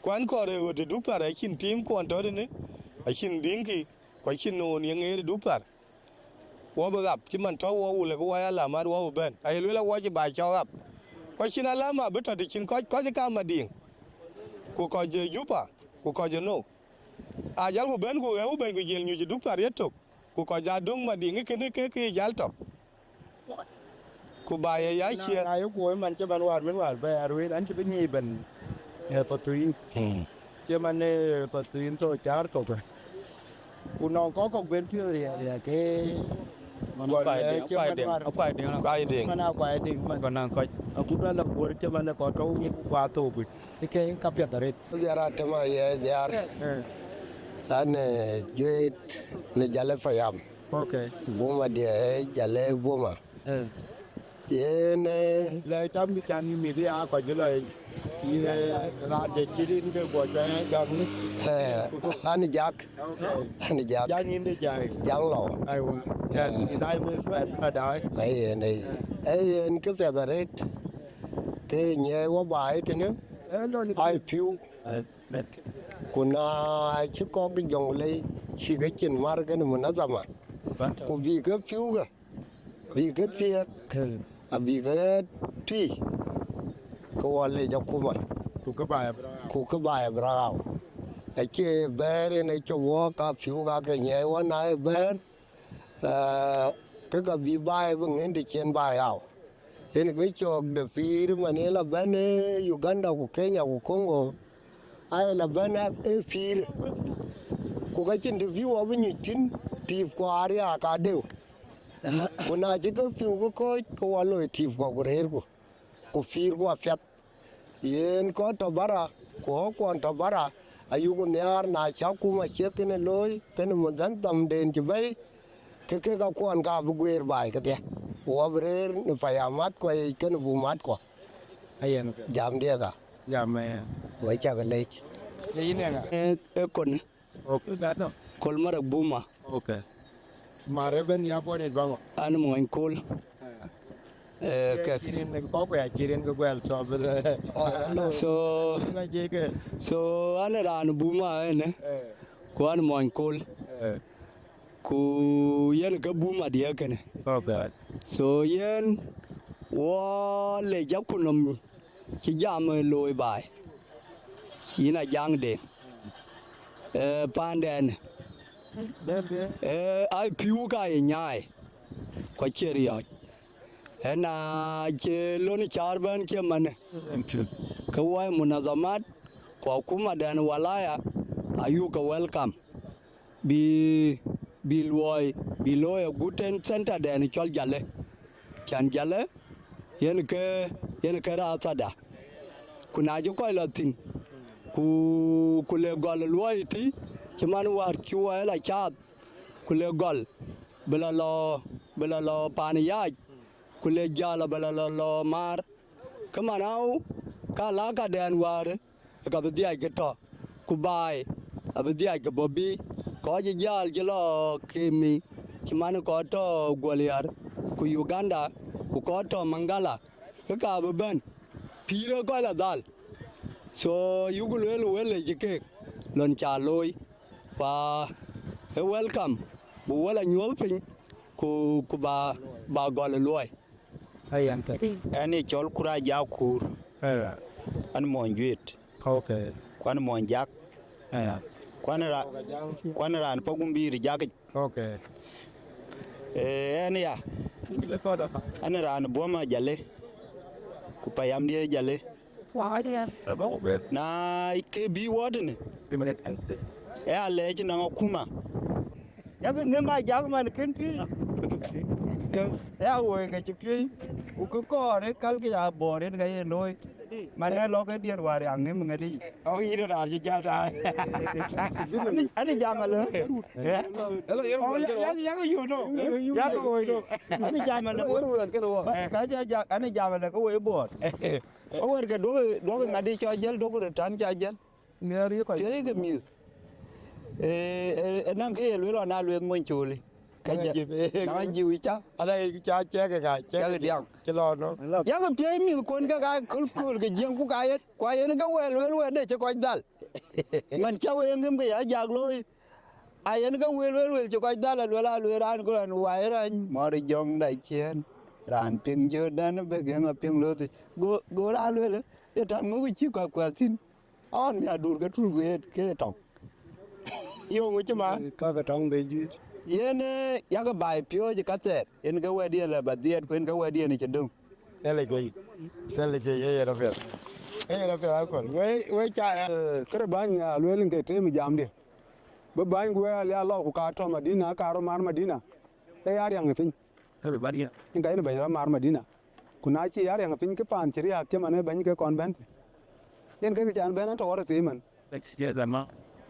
Ku an kɔɔr ë ɣöt ë duk thar, acïn tiim kuɔn tɔ̈ tënë, acïn dhiŋkï, ku acïn noon ye ŋeer ë duk thar. Wɔ bï ɣap, cï man tɔ̈ wɔ wulë, ke wɔ ya alamat wɔ bï bɛ̈n. Aye lueel awɔ cï baai cɔk ɣap. Ku acïn alama bï tɔ̈ të cïn kɔc, kɔc ë kam Madiŋ, ku kɔc ë Juba, ku kɔc ë nou. Aa jälku bɛ̈n, ku ɣɛ̈u bɛ̈ny, ku jiël nyuc ë duk thar yetök, ku kɔc aa döŋ Madiŋ ë kënë ke ke jäl tɔ̈. Ku ba ye ya na, ciɛɛr. Na ye kuɔɔc man cï man wäär, min wäär bɛ̈ɛ̈r wëët, an cï bï nyic bɛ̈n, eh, Pathuyïn. Hmm. Cï man, eh, Pathuyïn thou caar thok. Ku nɔŋ kɔc kɔ̈k ben piɔ̈ɔ̈th riɛl, riɛl ke man guɔ Akuai lɛɛc Deŋ, cï Akuai man Deŋ, wäär. Akuai Deŋ. Akuai Deŋ. Man Akuai Deŋ man. Ku nɔŋ kɔc. Agut ala guɔ̈r cï man ë kɔc tɔ̈u ku kuath thou guic. Ë ke ka piɛth arëët. Dhiar atëm aye dhiar. Eh. An, eh, juëët në Jalë Payam. Okay. Boma diɛ, eh, Jalë Boma. Eh. Yen, eh, lɛc tam kï can yï mïth ya kɔc bï lɔ, yïn, eh, raan de cït yïn ke guɔ cuɛn jam ni. Eh, an jak. Okay. An jak. Jam yïn de jai. Jam lɔ. Aiwa. Eh. Yïn dai mïth bɛ̈n na dai. Ai, yen, ai. Ai, yen kë piɛth arëët. Ke nyiɛɛi wɔ baai tënë. Eh, no, ni ai piu. Eh, met. Ku na cï kɔ̈k Jonglei cï ke cin mar kenë munazama, ku bï ke piu ke, bï ke thiëëk, abï ke tui, ke wɔ lec akuma. Ku kë baai abï rɔt ɣau. Ku kë baai abï rɔt ɣau. Acie bɛ̈ɛ̈r yen ë cop wɔɔk ka piu ka ke nyiɛɛi wɔ na ë bɛ̈ɛ̈r, eh, ke ka bï baai bï ŋën të cïn baai ɣau. Yen kë cɔɔk de pïïr man ë la bɛ̈n, eh, Uganda ku Kenya ku Congo, aye la bɛ̈n ë pïïr. Ku ka cïn të bï wɔ bï nyuc thïn, tiip kuɔ ariaak adeu. Ku na cï ke piu ke kɔ̈ɔ̈c, ke wɔ loi tiip kuɔ ku rëërku, ku pïïrku apiɛth. Yen kɔc tɔ̈ bara, ku ɣɔ̈kkuɔn tɔ̈ bara, ayuku nhiaar na cä akuma ciek kënë looi, kënë mudhanthamden cï bɛ̈i, ke kek akuɔn ka bï guëër baai kedhie. Ku wɔ bï rëër në payamatkua yic kënë bumatkua. Ayen. Jam diɛ̈ka. Jam, eh. Wek cak lec. Ee yïn eŋa? Ee, ee kɔn. Okay. Kolmarek Buma. Okay. Mare ben ya pɔ̈n ë baŋɔ. An muɔny Kol. Eh. Eh, ke kek. Cirin kɔk ya cirin ke guɛl tɔ bï. Oh, no. So, ŋa jeke. So, an raan Buma ënë. Eh. Ku an muɔny Kol. Eh. Ku yen ke Buma diɛ kënë. Okay. So, yen wɔ le jakunɔm. Cï jam ë looi baai, yïn Ajaŋ Deŋ, eh, paandɛn, eh, ai piu ka ye nyaai, ku acie riɔ̈ɔ̈c. Ëna cï lon caar bɛ̈n cï manë, ke wɔ munadhamat ku akumadɛn walaya ayuk ke welcome. Bï, bï luɔi, bï looi agut en center dɛn cɔl Jalë. Can Jalë, yen ke yen kë raan thada. Ku na cï kɔc lɔ thïn, ku, ku le gɔl luɔi tï, cï man wäär cï wɔ la caath, ku le gɔl, bï la lɔ, bï la lɔ paan yaac, ku le jäl abï la lɔ, lɔ maar. Kë man au, ka la ka dɛn wäär, ka bï dhiac ke tɔ, ku baai abï dhiac ke bɔ̈ bï kɔc ë jäl cï lɔ kemi, cï man kɔc tɔ Guɔliɛr, ku Uganda, ku kɔc tɔ Mangala, ke ka bï bɛ̈n pïïr ë kɔc la dhal. So, yuku lueel wël ë cï keek lon ca looi, pa ë welcome, bu wël a nyuɔ̈th piny, ku, ku ba, ba gɔl ë luɔi. Ayan ke. Ɛn ye cɔl Kura Jakur. Aya. An mony Juet. Okay. Kuan mony Jak. Aya. Kuan ra-, kuan ran pa Gumbir Jak. Okay. Eh, ɛn ya. An ran Boma Jale. Ku payam dia Jale. Na ke bi wɔ tënë, ë alɛɛc nɔŋ akuma. Yak ŋëm a jak man kën piööc. Ë a woi ke cï piööc, ku kë kɔɔr ë kal kë ya bɔɔr yen ka ye looi. Man ë lɔk ë diɛt wäär ya ŋëm ŋädi. Ɔ yïn raan cï jal ta. Ani jam alë. Ë? Yak, yak, yak yök no. Yak woi no. Ani jam alë. Ka ja jak, ani jam alë ke woi bɔɔr. Awär ke duɔ̈k, duɔ̈k ŋadï cɔ jäl, duɔ̈k röt tän ca jäl. Miɛɛr yï kɔc. Piɛ̈i ke mïth. Ee, ee, ee, naŋ kë ye lueel ɣɔn aa lueeth mony cooli. Ka jip, ee, naŋ jiu ca. Ala ca cɛk ka, cɛk diaŋ. Cï lɔ nɔ. Yak piɛ̈i mïth kuɔn ke ka köl, köl ke jiëŋ ku ka yen, ku ayen ke wɛ̈ɛ̈r lueel wɛ̈ɛ̈r de cï kɔc dhal. Man ca wek ŋëm ke ya jak looi. Ayen ke wël, wël, wël cï kɔc dhal aluel, aluel raan ku raan wai rany mɔ̈r jɔŋda ciëën. Raan piŋ Jordan bï gɛ̈ŋ apiŋ loth. Go, go raan luel, ye tän ŋö cï kɔc kuɛth thïn? Aɣɔn mi adur ke tul guiëët ke tɔŋ. Yo, ŋö cï ma? Ka ke tɔŋ be juiir. Yen, eh, yak baai piööc ka thɛɛr, yen ke wɛ̈t yen la ba dhiɛɛt, ku yen ke wɛ̈t yen cï döŋ. Thɛlë juëc, thɛlë juëc, ee yen apiɛth. Ee yen apiɛth akɔl. We, we ca, eh, kërë bäny aluel ke tem jamdiɛ̈. Bï bäny guɛɛr ya lɔ ku ka tɔ̈ Madina, ka rɔt mar Madina. Ee ya riäŋ ë piny. Yen ka yen bɛ̈ny rɔt mar Madina. Ku na cï ya riäŋ ë piny, kë paan cï riääk cï man ë bɛ̈ny ke kɔn bɛ̈n thïn. Yen ke kë can bɛ̈n an tɔ̈ wär thii man.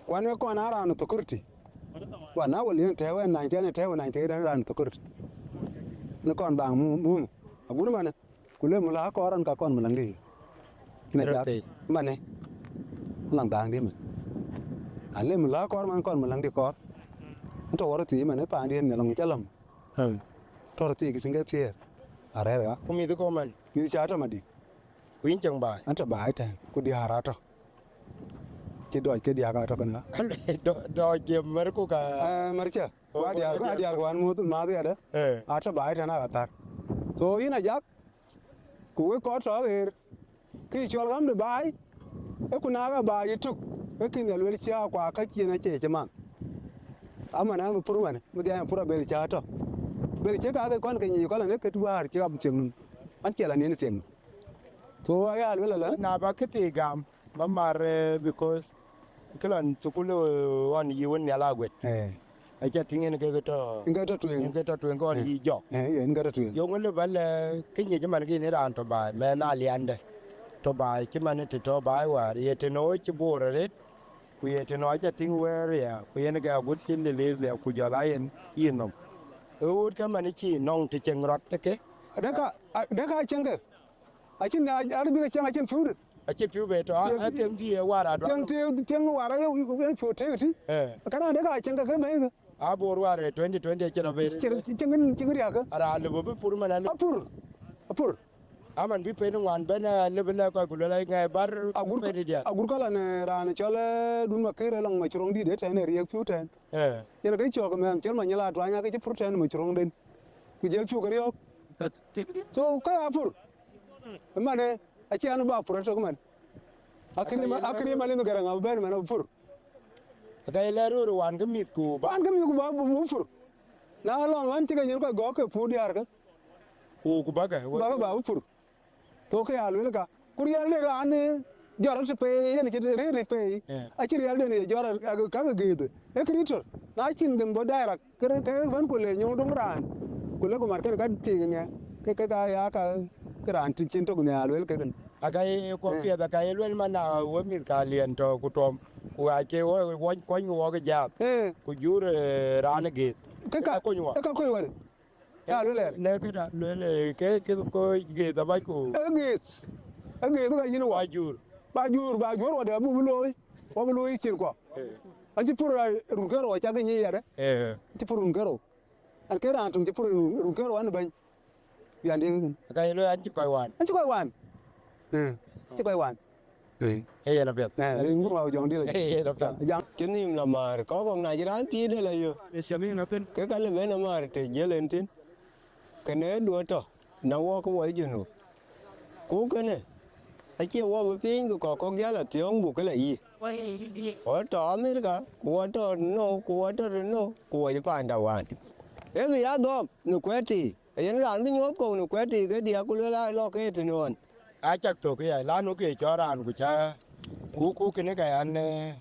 Ku an ë kɔn aa raan ë security. Wa na wël yen tɛ̈ɛ̈u ë ninety, yen tɛ̈ɛ̈u ë ninety eight, yen raan ë security. Në kɔn dhaŋ mu-, mum. Agut manë, ku le mula kɔɔr an ka kɔn mulaŋdï. Yen acath manë. Mulaŋ dhaŋdï man. An le mula kɔɔr man kɔn mulaŋdï kɔɔr. An tɔ̈ wär thii man ë paandï yen Nhialic ca lɔ̈m. Tɔ̈ röt thiëëk cïn ke thiëër arɛ̈ɛ̈r ɣa. Ku mïth kɔ̈u man? Mïth ca tɔ̈ Madï. Ku yïn cieŋ baai? An tɔ̈ baai tɛ̈ɛ̈n, ku diäär atɔ̈. Cï dɔɔc ke diäk atɔ̈ kënë ɣa. Dɔ-, dɔɔc ye mär ku ka? Eh, mär cä. Ku adiäär, ku adiäär ku an muth, math yadë. Eh. Atɔ̈ baai tɛ̈ɛ̈n aka thar. So yïn ajak, ku wek kɔc tɔ̈ aɣeer. Kë cɔl ɣäm de baai, ee ku na ɣa baai ë tök, ee kë Nhialic lueel cä kuak ka cïn acie cï man. Aman an bï pur man, bï dhiany pur abël cä tɔ̈. Bɛ̈l cï ka ke kɔn ke nyic kɔn lan ee kët wäär cï ɣa bï thiëŋ nɔm. An ciɛl aniën thiëŋ nɔm. So aya lueel ala. Na ba kë thii gam, ba mar, eh, because kë lɔn thukul, eh, ɣɔn yï wën nhial aguet. Eh. Aca tïŋ en ke ke tɔ̈, en ke tɔ̈ tueŋ. En ke tɔ̈ tueŋ, kɔn, eh, yï jɔk. Eh, en ke tɔ̈ tueŋ. Yöŋ lë ba lɛ, kë nyic man kï ni raan tɔ̈ baai, mɛn aliandë. Tɔ̈ baai, cï man të tɔ̈ baai wäär, ye të nɔ̈ cï Bor arëët, ku ye të nɔ̈ aca tïŋ wɛɛr ya, ku yen ke agut cïn liliir ya, ku jɔl a yen yï nɔm. Ë ɣööt ke man cï nɔŋ të cieŋ rɔt ke. Deka, a, deka cieŋ ke. Acïn, a, a, bï ke cieŋ acïn piu de. Acïn piu be tɔ̈, a, a, cieŋ dï ë war a duak. Cieŋ të, cieŋ war a, yen piu tëëk tï. Eh. Ka raan de ka cieŋ ke ke bɛ̈i ke. A Bor war ë twenty twenty acïn rɔt be. Cieŋ, cieŋ, cieŋ riäk ke. A raan lë bï pur man a lë. A pur. A pur. Aman bï pen ŋuan bɛ̈n, a lë bï lɛ̈k kɔc ku luel a ŋɛi bar. Agur, pen diäk. Agur ka lan, eh, raan cɔl, eh, dun ma kër ë lɔŋ ma curoŋ dït ë tɛ̈n ë riëk piu tɛ̈n. Eh. Yen ke cɔk mɛn cɔl ma nyila tuany a ke cï pur tɛ̈n ma curoŋden. Ku jël piu ke riɔ̈ɔ̈k. So, ka a pur. Ëmënë, acï an ba pur ëtök man. Akënë ma-, akënë ma lënë Garaŋ abï bɛ̈n man abï pur. Ka ye lɛ̈ɛ̈r röör wan ke mïth ku ba. Wan ke mïth ku ba, ba, ba pur. Na lɔŋ wan cï ke nyin kɔc gɔ̈k ke pur diäär ke. Ku, ku ba ke, ba ke ba bï pur. Thok ke ya lueel ka. Ku riɛl de raan, eh, jɔt rɔt pei, yen cï rëër rëër pei. Eh. Acï riɛl den ye jɔt rɔt, ka ke geeth. Ee kë rït tör. Na cïn gën bɔ̈ direct. Kërë, kërë bɛ̈n ku le nyuɔ̈ŋ döŋ raan, ku le ku mat kënë ka tik ŋɛ, ke, ke ka ya ka, ke raan të cïn tök nhial luel kekën. Aka ye kɔc piɛth, aka ye luel man, na we mïth ka liɛn tɔ ku tuɔm, ku acie wɔ, wɔ, kuɔny wɔ ke jaath. Eh. Ku jur, eh, raan ë geeth. Ke ka, ka kony wɔ. Ke ka kony wɔ. Ya luel ɛn. Lɛ̈k këda, luel, eh, ke, ke kɔc geeth abac ku. Ee geeth. Ee geeth ka yïn wɔ. Ba jur. Ba jur, ba jur wɔ de abu bï looi. Wɔ bï looi cin kuɔ. Eh. An cï pur, eh, run kerou, acak ke nyic yɛt, eh. Eh. An cï pur run kerou. An ke raan töŋ cï pur run, run kerou an bɛ̈ny. Yan de kën. Ka ye luel an cï kɔc wan. An cï kɔc wan. Eh. An cï kɔc wan. Eh. Ee yen apiɛth. Eh, rin ŋur wa jɔŋ dï la. Ee yen apiɛth. Jam. Cï nhïïm la määr, kɔ̈k kɔ̈k na cï raan thiëëc de la yö. Ee cï nhïïm la thïn. Ke ka lë ben amäär të jiël en thïn. Kënë duö tɔ, na wɔ ke wɔ ë Junub. Ku kënë, acie wɔ bï piiny ke kɔ̈k kɔ̈k jäl athiɔ̈ŋ buk ke la yï. Wɔ tɔ Amerika, ku wɔ tɔ no, ku wɔ tɔ no, ku wɔ cï paanda wään. Ee bï ya dhɔɔk në kuɛ̈t tei, ayen raan bï nyuɔɔth kɔ̈u në kuɛ̈t tei ke diäk ku luel aa lɔ ke tënɔɔn. Acak thök ya, lanu ke cɔl raan ku ca, ku, ku kënë ka yan, eh,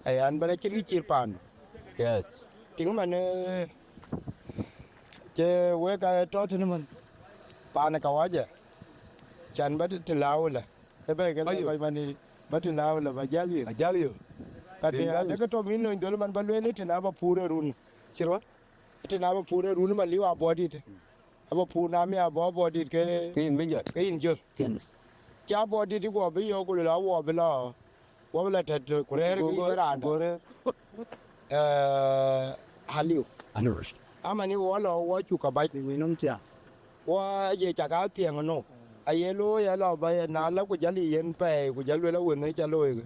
ayan bɛ̈n acïn kë cït paan. Yes. Tïŋ man, eh, ce wek a tɔ tënë man. Paan ë kawaja. Can ba të, të la wala. Ë bɛ ke la kɔc man ni, ba të la wala, ba jäl yë. Ba jäl yë. Ka të ya, dek tɔ min lony dhöl man ba lueel të na ba pur ë run. Cï rɔt? Të na ba pur ë run man liu abɔ̈ dït. Aba pur na mi abɔ̈ bɔ̈ dït ke, ke yïn bï jɔt. Ke yïn jɔt. Yes. Ca bɔ̈ dït iguɔ bï yök ku lɔ wɔ bï lɔ, wɔ bï lɔ tɛt ku rɛɛr ke yïn raan. Go rɛɛr. Eh, aliu. Aliu. Amani wɔ lɔ wɔ cuk ka bac. Wɔ ye cak a thiɛŋ no. Aye looi alɔ ba ye na la ku jäl yen pɛɛi ku jäl luel awën ca looi.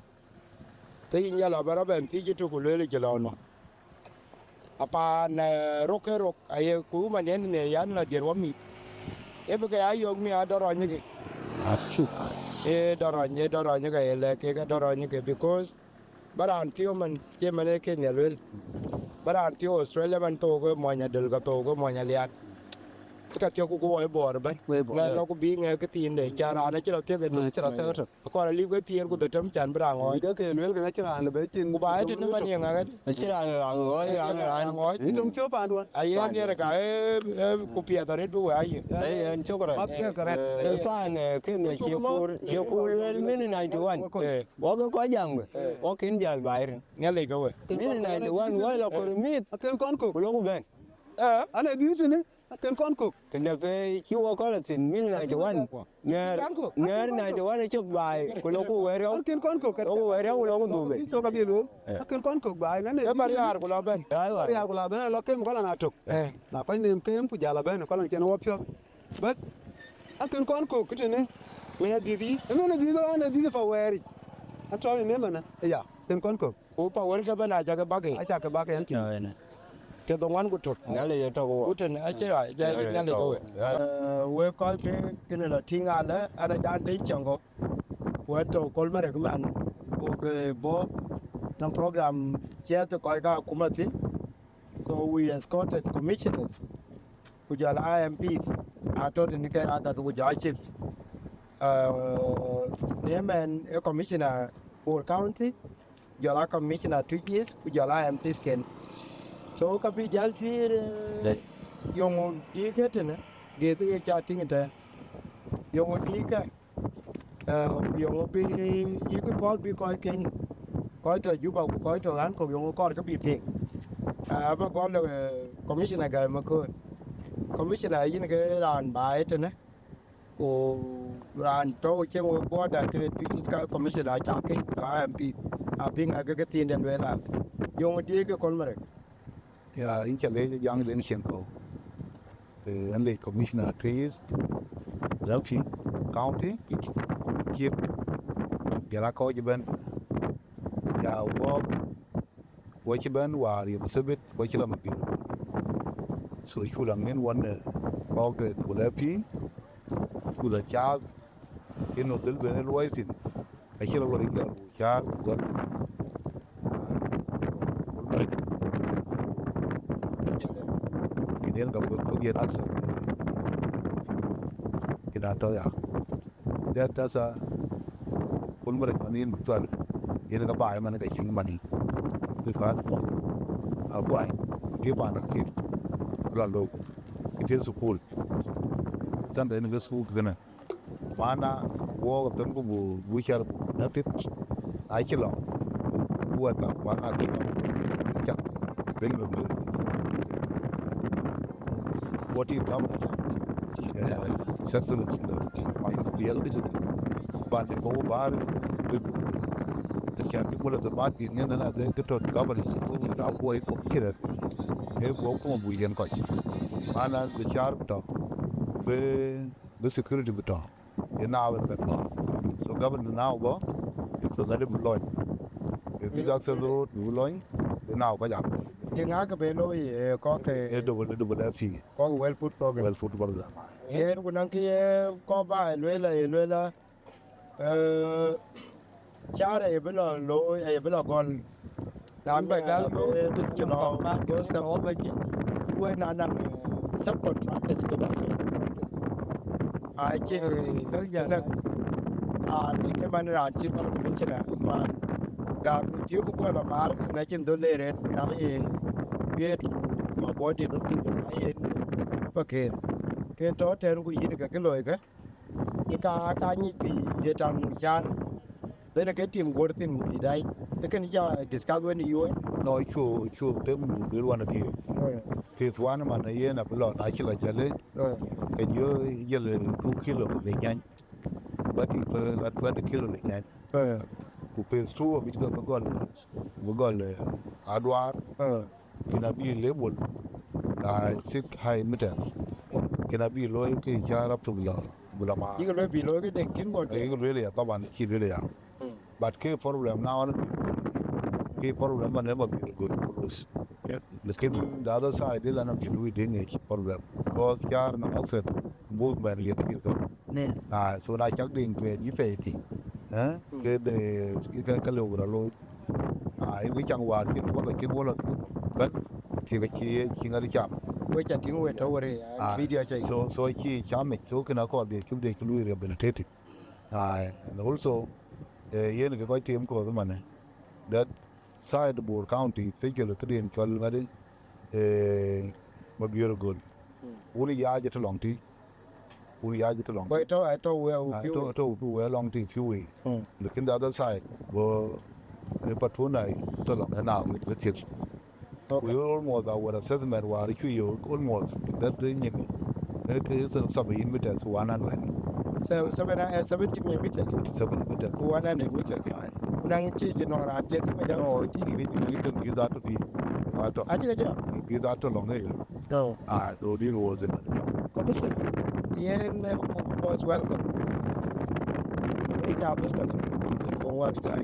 Ke yïn ya lɔ ba rɔ bɛn thiëc ëtök ku lueel cï lɔ nɔ. Apaan, eh, rok ke rok, aye ku man yen ne yan la dier wa mïth. Ë bï ke ya yök mi a dɔrɔny ke. Acuk. Ee dɔrɔny, ee dɔrɔny ke, ye lɛ̈k ke ka dɔrɔny ke, because ba raan thiɔ̈k man, cie man ee Kenya luel. Ba raan thiɔ̈k Australia man thok ke mɔny adöl ka thok ke mɔny alian. Ka thiɔ̈k ku ku wɔ ë Bor ëbɛ̈n. Wɔ ë Bor. Ŋɛk lɔ ku bï ŋɛk ke thiin de, ca raan acï lɔ thiëk ëtök. Acï lɔ thiëk ëtök. Akɔr aliu ke thiëër ku dhetem can bï raan ŋɔɔc. Ke ke luel kën acïn raan lë bɛ cin. Ku ba ë tënë man ye ŋa kadi? Acïn raan, raan ŋɔɔc, raan, raan ŋɔɔc. Ë töŋ thiɔ̈k paanduɔn. Ayen diɛɛr ka, eh, eh, ku piɛth arëët bï wek aye. Ayen cök rɛt. Mat ke kërɛt. Eh, eh, paan, eh, kën cie kuur, cie kuur luel min ninety one. Eh. Wɔ ke kɔc jam ke. Eh. Wɔ kën jäl baai rin. Nhialic ke we. Min ninety one wɔ lɔ kor mïth. Akën kɔn kök. Ku lok bɛ̈n. Eh. An ë dhïth tënë. Akën kɔn kök. Tëde pei cï wɔ kɔn la thïn min ninety one. Ŋɛɛr, ŋɛɛr ninety one acök baai, ku lok ku wɛ̈ɛ̈r yɔu. Akën kɔn kök. Lok ku wɛ̈ɛ̈r yɔu, ku lok ku dhuk bei. Cök abï lueel. Eh. Akën kɔn kök baai, na ne. Ke ba riaar ku la bɛ̈n. Ai wa. Riaar ku la bɛ̈n, lɔ kem kɔn la na tök. Eh. Na kɔc nem kem ku jal abɛ̈n, kɔn la cɛn wɔ piɔ̈th. Bas. Akën kɔn kök, këtënë. Min adhith yï? Min adhith, an adhith pa wɛɛric. Atɔ̈ në mënë. Ya, akën kɔn kök. Ku pa wër ke bɛ̈n acakë bäk ë. Acakë bäk ë ɛn tïŋ. Ke dhoŋuan ku tök. Nhialic ë tök wɔ. Ku tën acï rac, Nhialic ë tök wɔ. Eh, wek kɔc ke kënë lɔ tïŋ alë, an ajan de cäŋ kɔ̈k. Wek tɔ̈ kol marek man. Ku ke bɔ̈ nɔŋ program ciɛth kɔc ka akuma thïn. So we escorted commissioners. Ku jɔl a M Ps. Atɔ̈ tënë ke agat ku jɔl a chief. Uh, në mɛn ë commissioner Bor County. Jɔl a commissioner Twic East ku jɔl a M Ps ken. So ka bï jäl tuiir, eh, yöŋ dïïkë tënë, geth ke ca tïŋ tɛ̈n. Yöŋ dïïkë, eh, ku yöŋ bï yïk kɔ̈l bï kɔc keny, kɔc tɔ̈ Juba ku kɔc tɔ̈ ɣän kɔ̈k yöŋ kɔɔr ke bï piŋ. Eh, aba gɔl, eh, commissioner Gai Maköör. Commissioner yïn ke raan baai tënë. Ku raan tɔ̈u cieŋ wek border ke Twic East ka commissioner acak ke, a M P, apiŋ ake ke thiin de lueel an, yöŋ diëëk ke kɔl marek. Ya, yïn ca leec Jaŋ Deŋ Cieŋkɔ̈u. Eh, ɣɛn leec commissioner Twic East, Lapi County, chief, jɔl a kɔc ëbɛ̈n. Ya, wɔ, wɔ cï bɛ̈n wäär yom Sabit, wɔ cï lɔ Mabior. So, cuk la ŋiɛ̈n wɔ në kɔ̈k de Lapi, cuk la caath, yen ë dhil ben ë luɔi thïn, acï lɔ lɔ yïn dɛ ruu cäär ku gɔl. Kï den ka bï, bï yen aksar. Kï dan tɔ̈ ya. Dɛ̈t tasa, kul mërɛc man yen bï cual, yen ka baai man ka cïŋ man. Bï paan, a guai, bï paan akïr, bï la lok, bï thukul. Thanda yen ke thukul kënë. Mana wɔɔk themku bu, bu cär bu na tit, acï lɔ, bu wɛ̈t bä kuan akï lɔ, cam, ben, ben, ben. What is government? Eh, settlement, eh, my real business. But the power bar, the, the can be one of the market, and then they get to government, so we are going for kira. Eh, go kuma bu yen kɔc. Mana the char tɔ, be, be security bu tɔ. Ye now in that one. So government now go, it was a little loin. If this access road, you loin, the now go jam. Ye ŋa ke be looi, eh, kɔc ke eh, double, double F C. Kɔc World Food Program. World Food Program. Yen ku naŋ ke ye kɔc ba lueel, ye lueel, eh, char aye bï lɔ looi, aye bï lɔ gɔl. Raan bï gäl, eh, cï lɔ, go sub, wën na naŋ, eh, subcontractors, ke bä subcontractors. Acï näk, raan bï ke man raan cï gɔl ku bï cïn a man. Raan ku cï ku gɔl amar, na cïn dhöl le rɛt, na ye wiëët ku ma bɔ̈ dit röt ku jɔl a yen pakëër. Ke tɔ tɛ̈n ku yïn ke kë looi ke, ke ka, ka nyic bï ye taŋ nu caan. Bene ke tim guɔ̈r thïn ku bï dai. Ke kën ca discuss wën ë yuɔ̈c. No, cu, cu them luel wan ke. Eh. Phase one man yen abï lɔ, na cï lɔ jël, eh, ke jɔ jël two kilo le nyany. But it, uh, twenty kilo le nyany. Eh. Ku phase two abï jɔ bï gɔl, bï gɔl, eh, aduar. Eh. Kina bï level, uh, six high meters. Kina bï looi ke ca rap to bï lɔ, bï lɔ maar. Yïk lueel bï looi ke deŋ tïn guɔ̈t. Yïk lueel ya, taban cï lueel ya. Mm. But ke problem na wan, ke problem man ema bï good close. Yeah. Lakin the other side, ila na bï lui ding problem. Because car na access movement ye kir ko. Ne. Ah, so na cak ding tueŋ yï pɛ̈i tïŋ. Eh? Mm. Ke de, ke, ke lëu bï rɔ looi. Ah, yïn wïc caŋ wäär cïn wala, cïn wala, bɛ̈n, cï ke cï, cï ŋäth cam. We ca tïŋ we tɔ̈ wërë, ah, video ca. So, so cï cam yic, so kën akɔɔr dhiëc cï, dhiëc cï lui rehabilitated. Ah, and also, eh, yen ke kɔc tim kɔ̈th ëmënë, that side Bor County, especially këdï yen cɔl ŋadï, eh, Mabior Göl. Mm. Wun ya jë të lɔŋ tï. Wun ya jë të lɔŋ. Kɔc tɔ̈, atɔ̈ wëu, ah, piu tɔ̈, tɔ̈ piu wëu lɔŋ tï piu wëu. Mm. Lakin the other side, go, eh, Patuna tɔ̈ lɔŋ ëna wit, wit thiëk. Okay. We almost our assessment war cï yo almost that nyin. It is seventy meters to one hundred. So, seven, eh, seventy meters. Seventy meters. To one hundred meters. Yeah. Ku naŋ cï jë nɔŋ raan cï thïn, ja. No, cï, cï, cï, cï, cï that to be. That to. Acï ke jam. Be that to long, eh. No. Ah, so this was it. Commissioner, yen, eh, was welcome. Ita bus kan. Ko wa ta.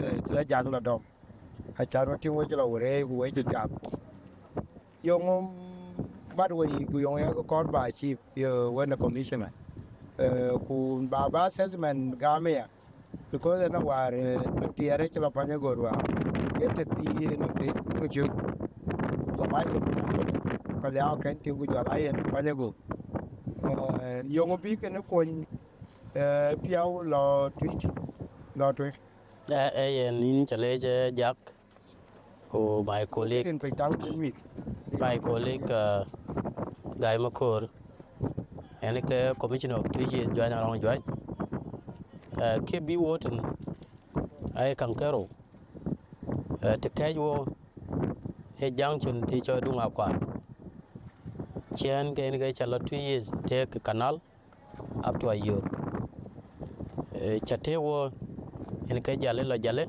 Eh, ta jang la dom. Acan wä tïŋ wec lɔ wërëëi ku wec cï jam. Yöŋ mat wei ku yöŋ ye kɔɔr ba chief, ye wën ë commissioner. Eh, ku ba, ba assessment gam ya. Because ënë wäär, eh, tiɛɛr cï lɔ pany agör wäär. Ke të thii yen ke ku cök. Ku ba cï, ka liaau kën tïŋ ku jɔl a yen pany agör. Eh, yöŋ bï kënë kony, eh, piɔ̈u lɔ tuic, lɔ tueŋ. Eh, eh, yen yïn ca leec, eh, Jak, ku my colleague, rin piny taŋ cïn mïth. My colleague, uh, Gai Makor, yen ke Commissioner of Three Years, Juac Arɔŋ Juac. Uh, ke bï wo tën, ai kaŋ kërou. Uh, të kɛ̈c wo, ë junction të cɔl Duŋ Akuar. Ciɛ̈n ke yen ke ca lɔ Three Years, tëëk canal, up to Ayod. Eh, ca tëëk wo, yen ke Jale lɔ Jale,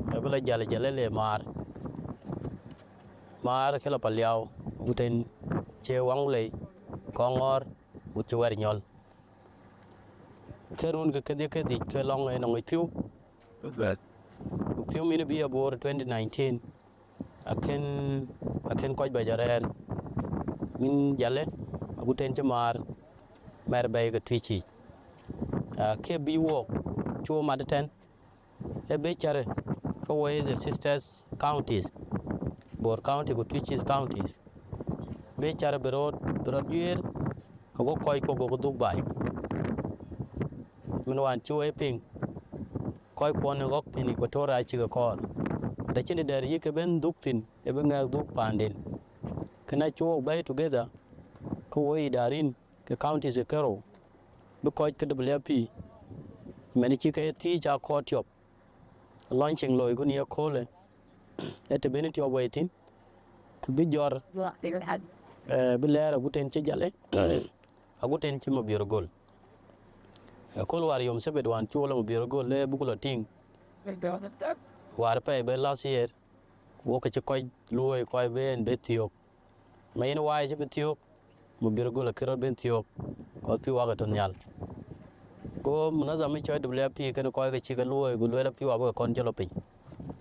ke bï lɔ Jale, Jale le Maar. Maar ke lɔ Paliau, wutën cï Waŋlei, Kɔŋɔɔr, wut cï Wɛ̈r Nyɔl. Ke run ke kedhie kedhie ke lɔŋ ë nɔŋ ë piu. Ku piu min bï abor twenty nineteen. Akën, akën kɔc bɛ̈c arɛɛr. Min Jale, agut tën cï Maar, mɛr bɛ̈i ke Tuic yiic. Ah, ke bï wok, cu wo mat ëtɛ̈n, ë bï cärë, ke wo ye the sisters counties, Bor County ku Tuic East counties. Bï cärë bï röt, bï röt juëër, ago kɔc kuɔ gokï dhuk baai. Min wään cï wo ye piŋ, kɔc kuɔn ë ɣɔ̈k thïn Equatoria acï ke kɔɔr. Të cïn të dɛ̈r yï ke ben dhuk thïn, ë bï ŋɛk dhuk paanden. Kënë acï wok bɛ̈i together, ke wo idarin ke counties ë kërou. Kɔc ke W F P, mɛn cï ke thiëëc aa kɔɔr tiɔp, launching looi ku në ye köölë, ee të bï në tiɔp wei thïn, ku bï jɔr, eh, bï lɛɛr agut en cï Jale, agut en cï Mabior Gol. Eh, kööl wäär yom Sabit wään cuk lɔ Mabior Gol, le buk lɔ tïŋ. Wäär pɛɛi bï last year, wok ke cï kɔc luööi kɔc bï en bï thiöök. Ma yen waai cï bï thiöök, Mabior Gol akï rɔt ben thiöök, kɔc pïu wak ë tɔ̈ nhial. Go munazam ë cɔɔi W F P kën kɔc ke cï ke luööi, ku lueel apïu abï ke kɔn cï lɔ piny.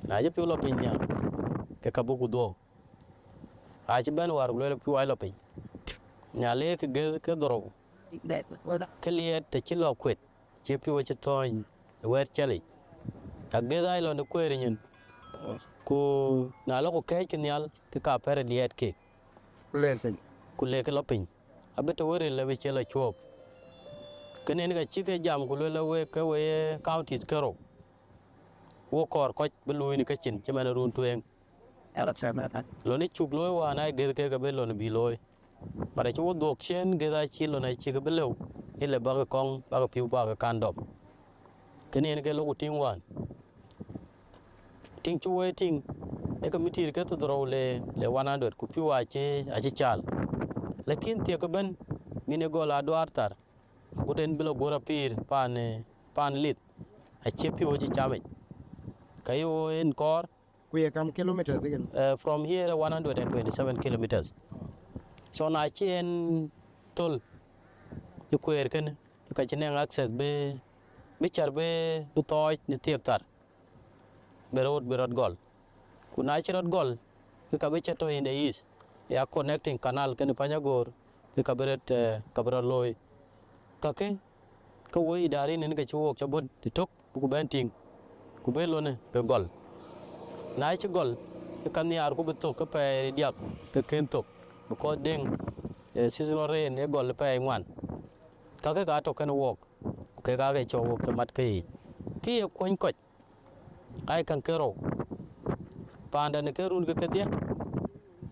Na cï pïu lɔ piny nhial, ke ka bï ku dhuɔ̈u. Acï bɛ̈n wäär ku lueel apïu aa lɔ piny. Nhial ee kë gëth ke dhorou, ke liɛɛt të cï lɔ kuet, cï pïu acï thɔ̈ɔ̈ny ë wɛ̈ɛ̈t cɛlic. Agëth aa lɔ në kueer nyin, ku na lɔ ku kɛ̈ɛ̈ckï nhial, ke ka pɛ̈rë liɛɛt keek. Ku le ke lɔ piny, abï të wëril abï cï lɔ cuɔɔp. Kënë yen ka cï ke jam ku lueel we ke we ye counties kerou, wo kɔɔr kɔc bï luui në kecin cï man run tueŋ. Lon ë cuk looi wään aa gëth kek abï lon bï looi. But acï wo dhuɔ̈k ciëën gëth aa cï lon acï ke bï lëu, ë le bäk kɔŋ bäk pïu bäk kan dɔm. Kënë yen ke lok ku tïŋ wään. Tïŋ cï woi tïŋ, ee ke mïtïïr ke thiërdhorou le, le one hundred, ku pïu acï, acï caal. Lakin thiëk ëbën, min ë gɔl aduaar thar, agut en bï lɔ guöör apïïr paan, eh, paan lith, acie pïu acï camic. Ka ye wo en kɔɔr. Ku ye kam kilometers again? Eh, from here, one hundred and twenty-seven kilometers. So na cï en thöl, cï kueer kënë, ka cï nɛŋ access bï, bï cär bï, bï thɔɔc në thiëk thar. Bï rot, bï rot gɔl. Ku na cï rot gɔl, ke ka bï cä tɔ̈ in the east, ya connecting canal kënë Panyagoor, ke ka bï rot, eh, ka bï rot looi. Kakë, ke woi idarin en ke cï wok cä bɔ̈ të tök, buku bɛ̈n tïŋ, ku bï lonë ke gɔl. Na cï gɔl, ke ka nhiaar ku bï thök ke pɛɛi diäk ke kën thök, because deŋ, eh, seasonal rain ee gɔl pɛɛi ŋuan. Kakë ka tɔ̈ kënë wok, ku kek aake cɔk wok cï mat ke yiic. Kë ye kuɔny kɔc, aa ye käŋ ke rou. Paanda në ke run ke kedhie,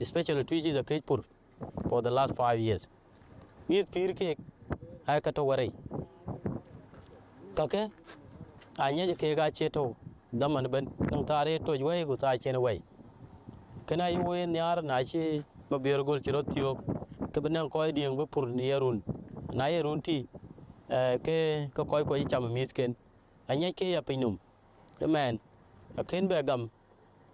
especially Tuïc East akëc pur for the last five years. Mïth pïïr keek, aa ye ke tɔ̈ wärei. Kakë, aa nyiɛc keek aa cie tɔ̈u dhaman ëbën, nɔŋ thaar ye toc wɛ̈i ku thaar cïn wɛ̈i. Kënë aye wo ye nhiaar na cï Mabior Gol cï rot thiöök, ke bï nɛŋ kɔc diëŋ bï pur në ye run. Na ye run tïï, eh, ke, ke kɔc kuɔ cï cam ë mïthken. Aŋiɛc ke ya pinynhom, ëmɛn, akën bɛ gam,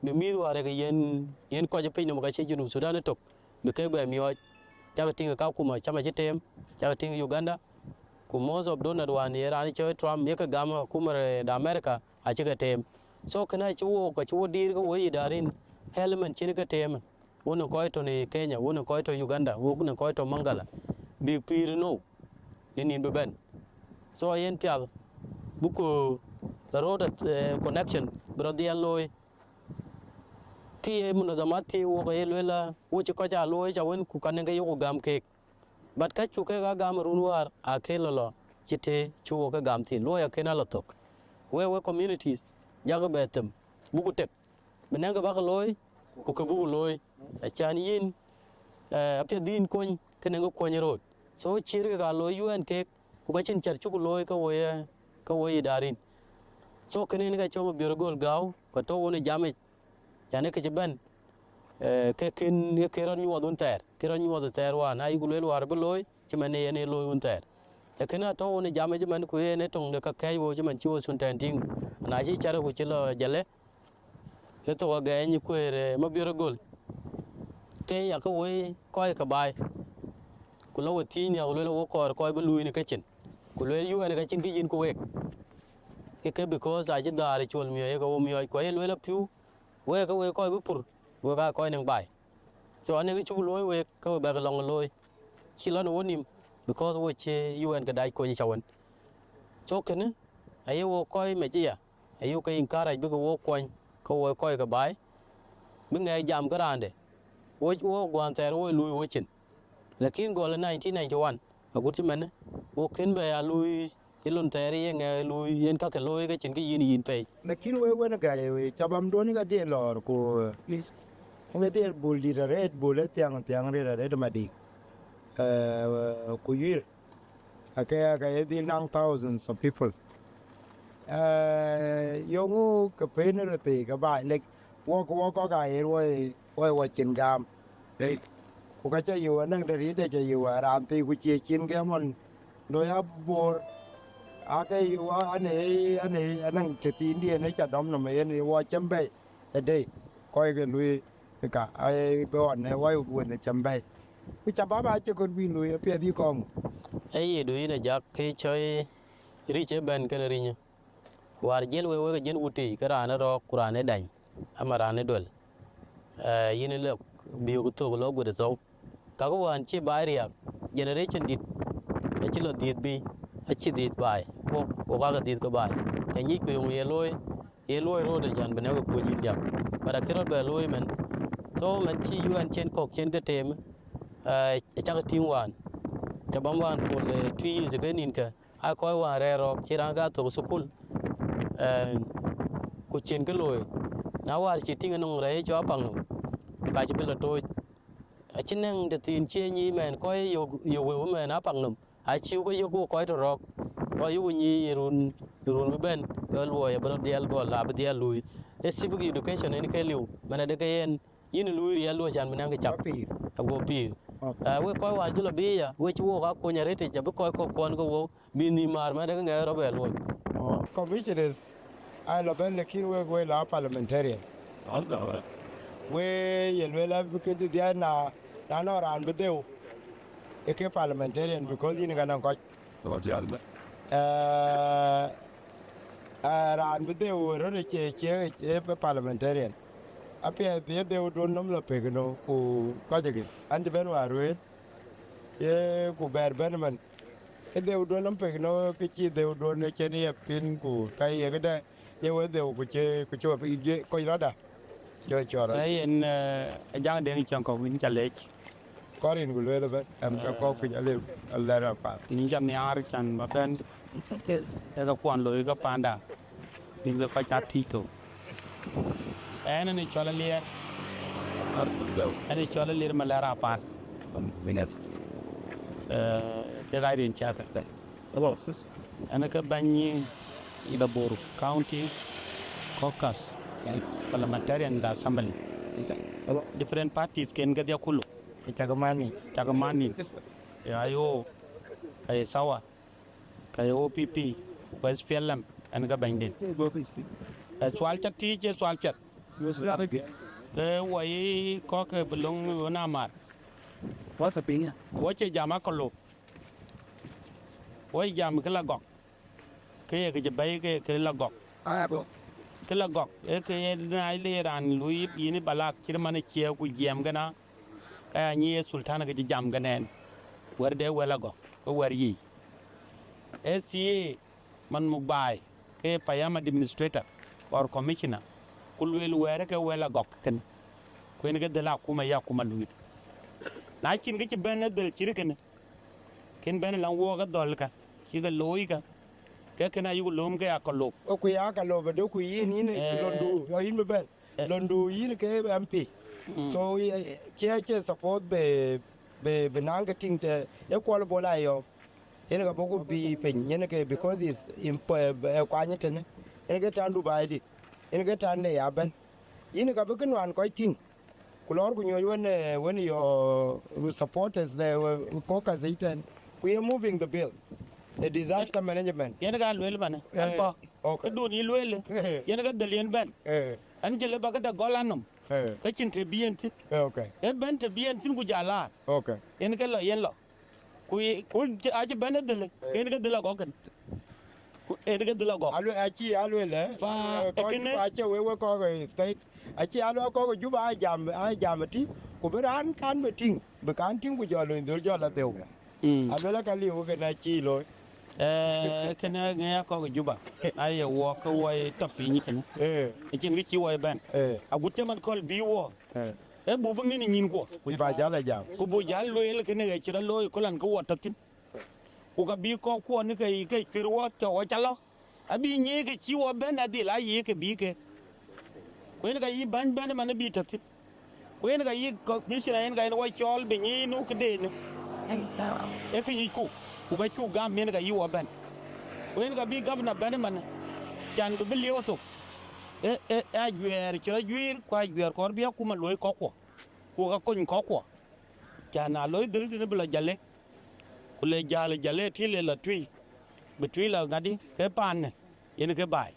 bï mïïth wäär ke yen, yen kɔc ë pinynhom ka cï Junub Thudan ëtök, bï kek bɛ miɔɔc, cak tïŋ ë Kakuma cam acï teem, cak tïŋ Uganda, ku most of donor wään ye raan cɔl Trump ye ke gam akuma de America acï ke teem. So kënë acï wook, acï wo diir ke wo yic darin, element cïn ke teem. Wun ë kɔc tɔ̈ në Kenya, wun ë kɔc tɔ̈ Uganda, wun ë kɔc tɔ̈ Mangala, bïk pïïr nou në nïn bï bɛ̈n. So yen piath, buku road, eh, connection bï rɔt dhiɛl looi. Kë ye munadhamat thiëëc wok aye lueel la, wo cï kɔc aa looi ca wën ku ka nɛŋ ke yoku gam keek. But ka cuk kek aa gam run wäär aa ke lɔ lɔ, cï të cï wok ke gam thïn, luɔi akën a lɔ thök. Wek, wek communities, jakï bɛ them, buku tek. Bï nɛŋ kë bäk looi, ku kë buk looi. Acan yïn, eh, apiɛth bï yïn kony, ke nɛŋ kë kuɔny ë röt. So, cïïr kek aa looi U N kek, ku ka cïn cär cuk looi ke wo ye, ke wo ye darin. So, kënë yen ka cɔm Mabior Gol gääu, ku tɔ̈ wo në jamic, yani kë cï bɛ̈n, eh, ke kën, ke kën rɔt nyuɔɔth wun thɛɛr, kën rɔt nyuɔɔth thɛɛr wään, ayï ku lueel wäär bï looi, cï man ë yen ë looi wun thɛɛr. Ee kënë atɔ̈ wo në jamic ëmën, ku yen ë töŋ de ka kɛ̈ɛ̈c wo cï man cï wo thun tɛ̈n tïŋ, na cï cär ku cï lɔ Jale, ë thok agɛɛny kueer, eh, Mabior Gol. Ke ya ke woi kɔc ke baai. Ku lɔ we thiëëc nhial, ku lueel wo kɔɔr kɔc bï luui në kecin. Ku lueel U N ka cïn kë yïn ku wek. Ke ke because acï dhäär ë col miɔɔc, ye ke wo miɔɔc, ku aye lueel apiu, wek ke wek kɔc bï pur, wek aa kɔc nɛŋ baai. So anɛŋ kë cuk looi wek, ke we bɛk lɔŋ looi. Cï lɔ në wo nïm, because wo cie U N ke dac kony ca wën. So kënë, aye wo kɔc mec ëya, ayuk ke encourage bï ke wo kuɔny, ke wo kɔc ke baai, bï ŋɛk jam ke raande. Wo, wo guɔ̈n thɛɛr wo luui wo cin. Lakin gɔl ë nineteen ninety-one, agut cï mɛnë, wo kën bɛ ya luui, cï lon thɛɛr ye ŋɛk luui, yen ka ke looi ke cin kë yïn yïn pɛi. Lakin wek wën gäi, wek cabam duɔ̈n ka diëër lɔɔr, ku, eh, ke diëër bul dït arëët, bul ë thiaŋ, thiaŋ rëët arëët madï. Eh, ku yuir. Ake, ake ye dhil naŋ thousands of people. Eh, yöŋu ke pën röt thii ke baai, like, wok, wok kɔc aɣer woi, woi wɔ cin gam. Ku ka ca yöu anäŋ de riɛt de ca yöu raan thii ku cie cin gam ɣɔn loi abor. Ake yöu a-, ane, ane, anäŋ tëthiindiɛn ë ca dɔm nɔm yen wɔ cam bɛ̈i ë dei. Kɔc ke lui ka, ai, bï ɣɔn ë wai wën ë cam bɛ̈i. Ku ca baba acï kɔn bï lui apiɛth yï kɔŋ. Ee, yï du yïn ajak ke cɔi rïc ëbɛ̈n kënë rinyë. Wäär jiël wek, wek ë jiël wut tei, ke raan ë rɔɔk ku raan ë dany, ama raan ë duel. Eh, yïn ë lɔ biök thok lɔ guët ë thou. Kakë wään cï baai riääk, generation dït acï lɔ dhiëth bï, acï dhiëth baai, wok, wok ake dhiëth ke baai. Ke nyic ku yöŋ ye looi, ye luɔi rot acän bï nɛ̈k ë kuöc yïn diäk. But akï rɔt bɛ looi mɛn. So mɛn cï U N cen kɔ̈k cen ke teem, eh, cak tïŋ wään. Ca bam wään pol, eh, three years ke nïnkë, aa kɔc wään rɛɛr rɔɔk cï raan ke a thök thukul, eh, ku cïn kë looi. Na wäär cï tïŋ ënɔŋ rɛɛc cɔk apak nɔm, ka cï bï lɔ tooc. Acï nɛŋ tëthiin cie nyic mɛn kɔc yök, yök wëu mɛn apak nɔm. Acï ke yök wok kɔc tɔ̈ rɔ̈k, kɔc yök nyic run, run bï bɛ̈n, ke luɔi abï rɔt dhiɛl gɔl, abï dhiɛl luui. Ee civic education en ke liu, mɛn adï ke yen, yïn ë luui riɛl luɔi can bï nɛŋ kë cak. Ago pïïr. Okay. Ah, wek kɔc wään cï lɔ biic ya, wek cï wok aa kuɔny arëtic, abï kɔc kɔ̈k kuɔn ke wok, bï nhïïm määr mɛn adï ke ŋɛk rɔt bɛ luɔi. Oh. Commissioners, aa lɔ bɛ̈n, lakin wek, wek la parliamentarian. We ye lueel abï ke dhil dhiac na, na nɔŋ raan bï dheu, ë ke parliamentarian, because yïn ka nɔŋ kɔc. Eh, eh, raan bï dheu röt ë cie, cie, cie parliamentarian. Apiɛth ye dheu duön nɔm lɔ pek ënɔ, ku kɔc ëkë, an cï bɛ̈n wäär ruëën, ye ku bɛɛr bɛ̈n ëmën. Ë dheu duön nɔm pek ënɔ, kë cï dheu duön ë cen ye pin, ku ka ye këdë, ye we dheu ku cï, ku cï we pin, ye kɔc rɔt da. Cï we cɔɔr rɔt. Ee yen, eh, Ajaŋ Deŋ Ciɛŋkɔ̈u, yïn ca leec. Kɔɔr yïn ku lueel ëbɛ̈n, ɛm, ke kɔ̈k piny alëu, alɛ̈r apath. Yïn ca nhiaar can ba bɛ̈n, ee ka kuɔn looi ke panda, bï ke kɔc aa tïc thok. Ɛn, ɛn ë cɔl Aliɛr, ɛn ë cɔl Aliɛr Malɛr apath. Eh, ke ka rin cakë. Ɛn ke bɛ̈ny ë Bor County Caucus, Parliamentarian the Assembly. Different parties ken kedhia kulu. Cakë mani. Cakë mani. Ya, yo, ka ye Sawa, ka ye O P P, ku S P L M, ɛn ke bɛ̈nyden. Eh, thual ca tïc, ee thual piɛth. Ke wɔ yï kɔ̈k ke bï löŋ ɣön amar. Wɔ cie jam akɔ̈lou. Wɔ jam kë la gɔk, ke ye kë cï bɛ̈i ke, kë la gɔk. Kë la gɔk, ee kë ye na le raan lui yïn ë balak cït man ë ciëë ku jiɛɛm kënë, ka ya nyi ye Sultan ke cï jam kënë ɛn. Wɛ̈tde wɛ̈t la gɔk, ke wɛ̈t yiic. Ee thii man muk baai, ke payam administrator or commissioner, ku lueel wɛ̈ɛ̈r ke wɛ̈t la gɔk kënë. Ku en ke dhël akuma, ya akuma luui. Na cïn kë cï bɛ̈n ë dhël cït kënë, kën bɛ̈n ë läŋ wook ë dhɔ̈l kä, cï ke looi kä, ke kën ayuk lööm ke ya kɔ̈lou. Ku ya kɔ̈lou bï duk ku yïn, yïn ë londu, yïn bï bɛ̈n. Londu yïn ke M P. So, eh, cie, cie support bï, bï, bï naŋ ke tïŋ të, ë Kuɔl Bol Ayɔ̈ɔ̈m. Yen ka bɔ̈ ku bï piny, yen ke because is imp-, eh, kuany tënë. Yen ke tän Dubai dït. Yen ke tän de ya bɛ̈n. Yïn ka bï kë nuan kɔc tïŋ. Ku lɔɔr ku nyuɔ̈c wën, eh, wën your supporters, the, eh, caucus ëtɛ̈n. Ku ye moving the bill. The disaster management. Yen ka lueel man, eh, an kɔ̈k. Okay. Këdun yï lueel, eh, yen ka dhël yen bɛ̈n. Eh. An jël ba këde gɔl anɔm. Eh. Ka cïn të bï yen thïn. Eh, okay. Ee bɛ̈n të bï yen thïn ku jal laar. Okay. Yen ke lɔ, yen lɔ. Ku ye, ku acï bɛ̈n ë dhël, eh, yen ke dhël agɔk kën. Ku yen ke dhël agɔk. Aluel, acï aluel, eh. Fa, eh, kɔc kënë. Juba acï wek, wek kɔ̈k ë state. Acï aluel kɔ̈k ë Juba a jam, a jam ë tïŋ. Ku bï raan kan bï tïŋ, bï kan tïŋ ku jɔ löny dhöl jɔ la dheu. Mm. Aluel aka liu kën acï looi. Eh, kënë ŋɛk ya kɔ̈k ë Juba. Aye wɔ ke wɔ ye tɔ piny kënë. Eh. Acïn kë cï wɔ ye bɛ̈n. Eh. Agut cï man kööl bï wɔ. Eh. Ee buk bï ŋïn ë nyïn kuɔ. Ku ba jäl a jam. Ku buk jäl lueel kënë ɣɛc cï rɔt looi kööl an kë wɔ tɔ thïn. Ku ka bï kɔ̈k kuɔ në ke, ke cuër wɔ tɔ wɔ ca lɔ. Abï nyiëëc kë cï wɔ bɛ̈n adhil aa yiëk kë bï ke. Ku yen ka yï bäny bɛ̈n ëmën bï tɔ thïn. Ku yen ka yï commissioner yen ka yen wɔ cɔɔl bï nyiëëc nu këdenë. Ee kë nyicku, ku ka cuk gam yen ka yï wɔ bɛ̈n. Ku yen ka bï gabna bɛ̈n ëmën, can bï bï liep thok. Ee, ee, ee ajuɛɛr cï rɔt juiir, ku ajuɛɛr kɔɔr bï akuma luɔi kɔckuɔ, ku ka kony kɔckuɔ. Can na looi dhil tënë bï lɔ Jalle, ku le jäl Jalle tï le lɔ Tuic, bï Tuic lɔ ŋadï ke paanë, yen ke baai.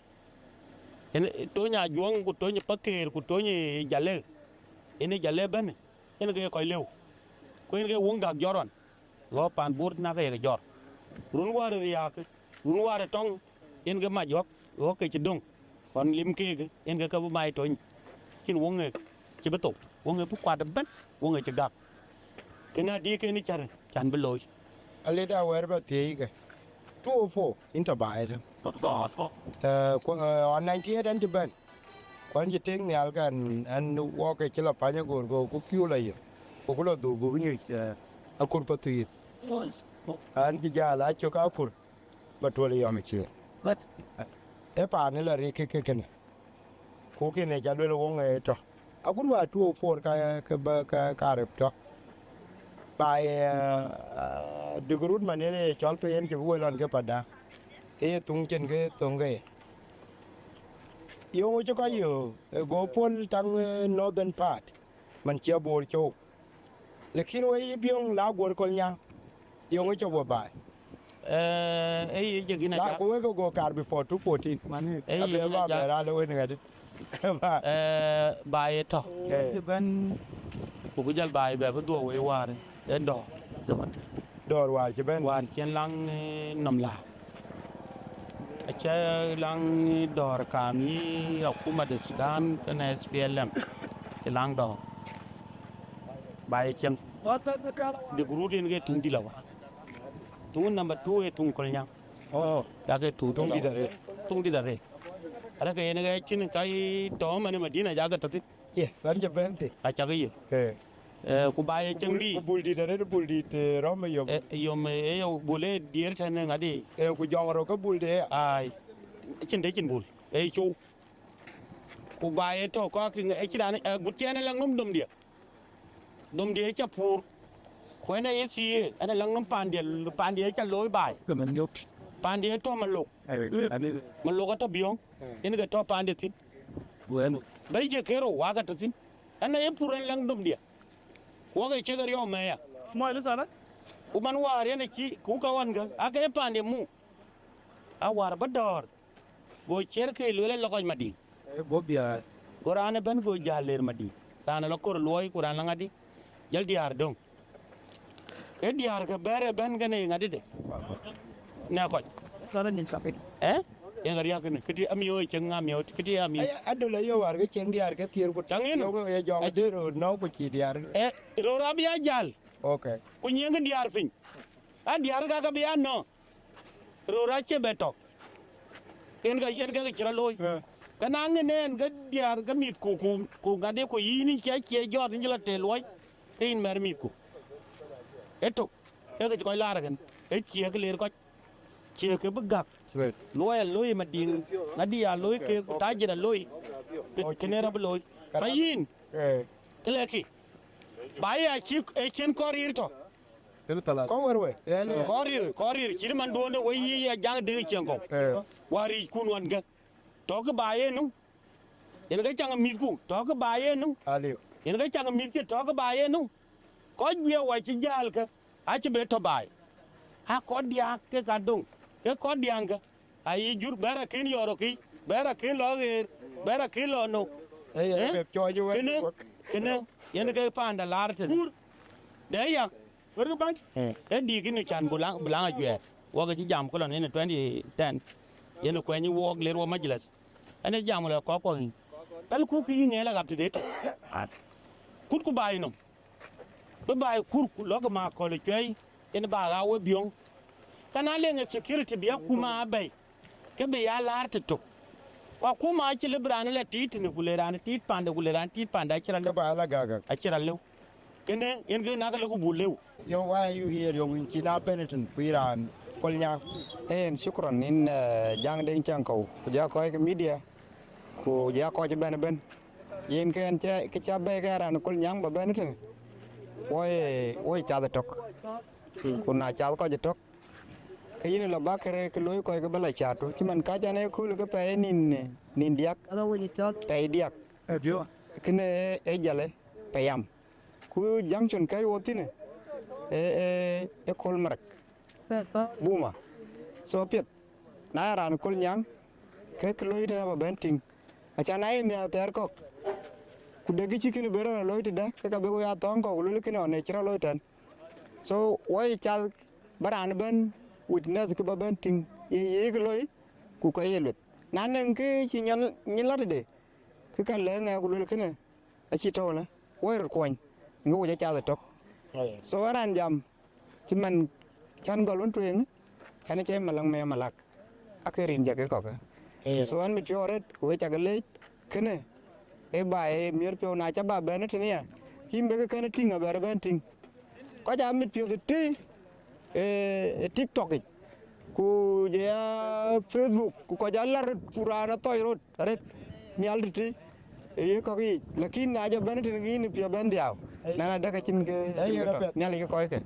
Yen Tony Ajuɔŋ, ku Tony Pakëër, ku Tony Jalle, yen Jalle bɛ̈n, yen ke kɔc lëu. Ku yen ke wöŋ gäk jɔt ɣɔn, ɣɔ̈k paan Bor tïn aake yeke jɔt. Run wäär ë riääk, run wäär ë tɔŋ, yen ke mac ɣɔ̈k, ɣɔ̈k ke cï döŋ. Ɣɔn lim keek, yen ke ke bï mac tony. Cïn wöŋ ë cï bï thou, wöŋ ë bï kuat ëbɛ̈n, wöŋ ë cï gak. Kënë adï kënë cär, can bï looi. Alëda wɛ̈ɛ̈r bä thiëëc ke. Two oh four, yïn tɔ baai ëtɛ̈n. Ee, ku, ee, ɣɔn ninety eight ɛn cï bɛ̈n. Ku ɛn cï tek nhial kɛn, ɛn wɔk ke cï lɔ pany agor, go ku piu lɔ yök. Ku ku lɔ dhuk, go ku nyuc, ee, akur Pathuith. Ɛn cï jäl acök akur, bä tuɔl yɔm ë ciëër. Ee paan ë lɔ rik ke, ke kënë. Ku kënë ca luel woŋ ë tɔ. Agut wäär two oh four ka, ke bä, ka, ka rep tɔ. Ba ye, ee, duk rut man yen ye cɔl pe yen cï bï wël ɣɔn ke panda. Ee ye thuŋ cïn ke thoŋ ke ye. Yöŋ cï kɔc yöök, ee, go puɔl taŋ, ee, northern part, man cï Abor cöök. Lakin wek yï Biöŋ la guöör Kolnyaŋ, yöŋ ë cop we baai. Ee, ee, ye jek yïn la, ajak. Ku wek ke go kaar before two fourteen. Ee, abe yïn ba ajak. Bɛ ral wen ŋadï. Ba. Ee, baai ë tɔ. Ee. Cï bɛ̈n, ku ku jɔl baai bɛ bï dhuɔ̈k wei wäär, ee dɔ̈ɔ̈r. Dɔ̈ɔ̈r wäär cï bɛ̈n. Wäär cïn laŋ, ee, nɔm la. Acä laŋ dɔ̈ɔ̈r kaam yï akuma de Thudan kenë S P L M, cï laŋ dɔ̈ɔ̈r. Ba ye cieŋ. Duk rut yen ke tuŋ dït la wa. Tuŋ number two ee tuŋ Kolnyaŋ. Oh. Ya ke tuŋ, tuŋ dït arëët. Tuŋ dït arëët. Arëk yen ke cïn ka yï tɔ̈ man ë Madina, ya ke tɔ̈ thïn. Yes, an cï bɛ̈n thïn. Acak ye. Ee. Ee, ku ba ye cieŋ bï. Ku bul dït arëët, bul dït, ee, rɔ̈m ë yom. Ee, yom, ee, yom, bul ë diëër tɛ̈n ë ŋadï. Ee, ku jɔŋ rɔt ke bul de ya. Ai. Cïn de cïn bul. Ee, cou. Ku ba ye tɔ̈ kɔc kï ŋ-, ë cï raan, ë, gut cï ɛn ë lɛ̈k nɔm domdiɛ̈. Domdiɛ̈ ë cä puur. Ku ɛn ë ye thii, ɛn ë lɛ̈k nɔm paandiɛ̈, paandiɛ̈ ë cä looi baai. Paandiɛ̈ ë tɔ̈ Malok. Malok atɔ̈ Biöŋ. Yen ke tɔ̈ paandiɛ̈ thïn. Bɛ̈i cï kërou, wak atɔ̈ thïn. Ɛn ë ye puur ɛn lɛ̈k domdiɛ̈. Ku wak ë cï ke riɔu mɛ̈ɛ̈r. Ku man wäär yen ë cï, ku ka ɣɔn ke, aake paandiɛ̈ muk. A wäär bä dɔ̈ɔ̈r. Go ciɛ̈r ke lueel ë lɔ kɔc Madiŋ. Ee, go biäär. Go raan ëbɛ̈n go jäl leer Madiŋ. Raan ë lɔ kor luɔi, ku raan lɔ ŋadï, jäl diäär döŋ. Ke diäär ke bɛ̈ɛ̈r ëbɛ̈n kënë ye ŋadï de. Në kɔc. Ë? Yen ka riäk kënë, këdï amiɔ̈u ë cieŋ amiɔ̈u, këdï amiɔ̈u. Aya, adöl aye wäär ke cieŋ diäär ke thiëër ku cäŋ yen. Yöŋ ye jɔŋ dëër röör nɔ̈k ku cï diäär. Ë, röör abï ya jäl. Okay. Ku nyiëëŋkï diäär piny. A diäär ka ke bï ya nɔ̈k. Röör acie bɛ tɔ̈. Ken ka, yen ke cï rɔt looi. Ee. Ke na ŋic ɛn ke diäär ke mïthku, ku, ku ŋadï, ku yïn cï acie jɔt, yïn cï lɔ tëë luɔi, ke yïn mɛ̈r mïthku. Ë tök, ee ke cï kɔc laar kën, ee cie ke leer kɔc, cie ke bï gäk. Right. Luɔi alooi Madiŋ, ŋadï alooi ke, ku tajir alooi, ke, kënë rɔt bï looi. Ka yïn, ee, ke lɛ̈kkï, ba ya cï, ee cïn kɔɔr rir tɔ̈. Kɔc wär wei. Kɔɔr rir, kɔɔr rir, cït man duɔ̈ɔ̈nde wei yï ya jaŋ dëk cieŋ kɔ̈u. Ee. Wäär yic kun wan ke. Tɔ̈ kë ba ye nu. Yen ke caŋ mïthku, tɔ̈ kë ba ye nu. Aliu. Yen ke caŋ mïthke, tɔ̈ kë ba ye nu. Kɔc guiëë wa cï jäl ke, acï be tɔ̈ baai. A kɔc diäk ke ka döŋ, ke kɔc diäŋ ke. Ayï jur bɛ̈ɛ̈r akën yɔɔr ë kï, bɛ̈ɛ̈r akën lɔ ɣeer, bɛ̈ɛ̈r akën lɔ nou. Ee, ee, ee? Bɛ̈ɛ̈r cɔɔc ë wɛ̈t. Kënë, kënë, yen ke paanda laar tënë. Kur. De ya. Wërkï bäny. Ee. Ee dïïk kïn can bï laŋ, bï laŋ ajuɛɛr. Wok cï jam ku lɔ në twenty ten. Yen kuɛny wok ler wo majlis. Ɛn ë jam lɔ kɔk kuɔŋ. Pɛlku kï yï ŋɛɛl akap tëde tök. Kutku baai nɔm. Bï baai kur ku lɔ̈k ma kööl ë cuɛi, yen ba ɣa we biöŋ. Ka na leŋ ë security bï akuma abɛ̈i, ke bï ya laar tëtök. Ku akuma acï lëu bï raan lɔ tiit tënë, ku le raan tiit pande, ku le raan tiit pande acï rɔt lëu. Ke ba la gäk gäk. Acï rɔt lëu. Kënë yen ke na ke lëu ku buk lëu. Yo, why are you here? Yo, yïn cï na bɛ̈n ëtën, ku yï raan Kolnyaŋ. Yen, shukran, yïn, eh, Jaŋ Deŋ Cäŋkɔ̈u, ku jɔ kɔc ke media, ku jɔ kɔc bɛ̈n ëbɛ̈n. Yen ke ɣɛn cä, kë cä bɛ̈ɛ̈i ke raan Kolnyaŋ ba bɛ̈n ëtënë, woi, woi cath ëtök. Ku na cath kɔc ëtök, ke yïn lɔ bäk kërë ke looi kɔc ke bï lɔ cath tu. Cï man ka can ë kööl ke pɛɛi nïn, nïn diäk, pɛɛi diäk. Kënë ë, ë jale pɛɛi yam. Ku junction kɛ̈c wo thïn ë, ë, ë, ë Kolmarek, Buma. So piɛth, na ye raan Kolnyaŋ, ke kë looi tënë ba bɛ̈n tïŋ. Acan na ye nhiaar thɛɛr kɔ̈k, ku dek cï kënë bï rɔt looi tëdä, ke ka bï ku ya thɔ̈ɔ̈ŋ kɔ̈k, ku luel kënë ɣɔn ë cï rɔt looi tɛ̈n. So, wɔ ye cath ba raan ëbɛ̈n witness kë ba bɛ̈n tïŋ, ye, ye kë looi, ku ka ye lueth. Na nɔŋ kë cï nyan, nyin lɔ tëde, kë ka lɛ̈k ŋɛk ku luel kënë, acï tɔ̈u ënë, woi röt kuɔny, ŋö ku jɔ cath ëtök. So, ë raan jam, cï man cän gɔl wën tueŋ, ɣɛn acie Malak Mɛɛr Malak, ake rin jɔk ë kɔ̈k. So, ɣɛn mit piɔ̈u arëët, ku wek cak leec, kënë, ë ba ë miɛt piɔ̈u na ca ba bɛ̈n ë tënë ya, yïn bï kë kënë tïŋ abɛ̈r bɛ̈n tïŋ. Kɔc aa mit piɔ̈th tëtï, ë, ë TikTok yic, ku jɔ ya Facebook, ku kɔc aa lar röt, ku raan athɔc röt arëët nhial tëtï, ë ye kɔ̈k yiic. Lakin na jɔ bɛ̈n tënë ke yïn piɔ̈u bɛ̈n dhiau, na na däk acïn ke, Nhialic ke kɔckë.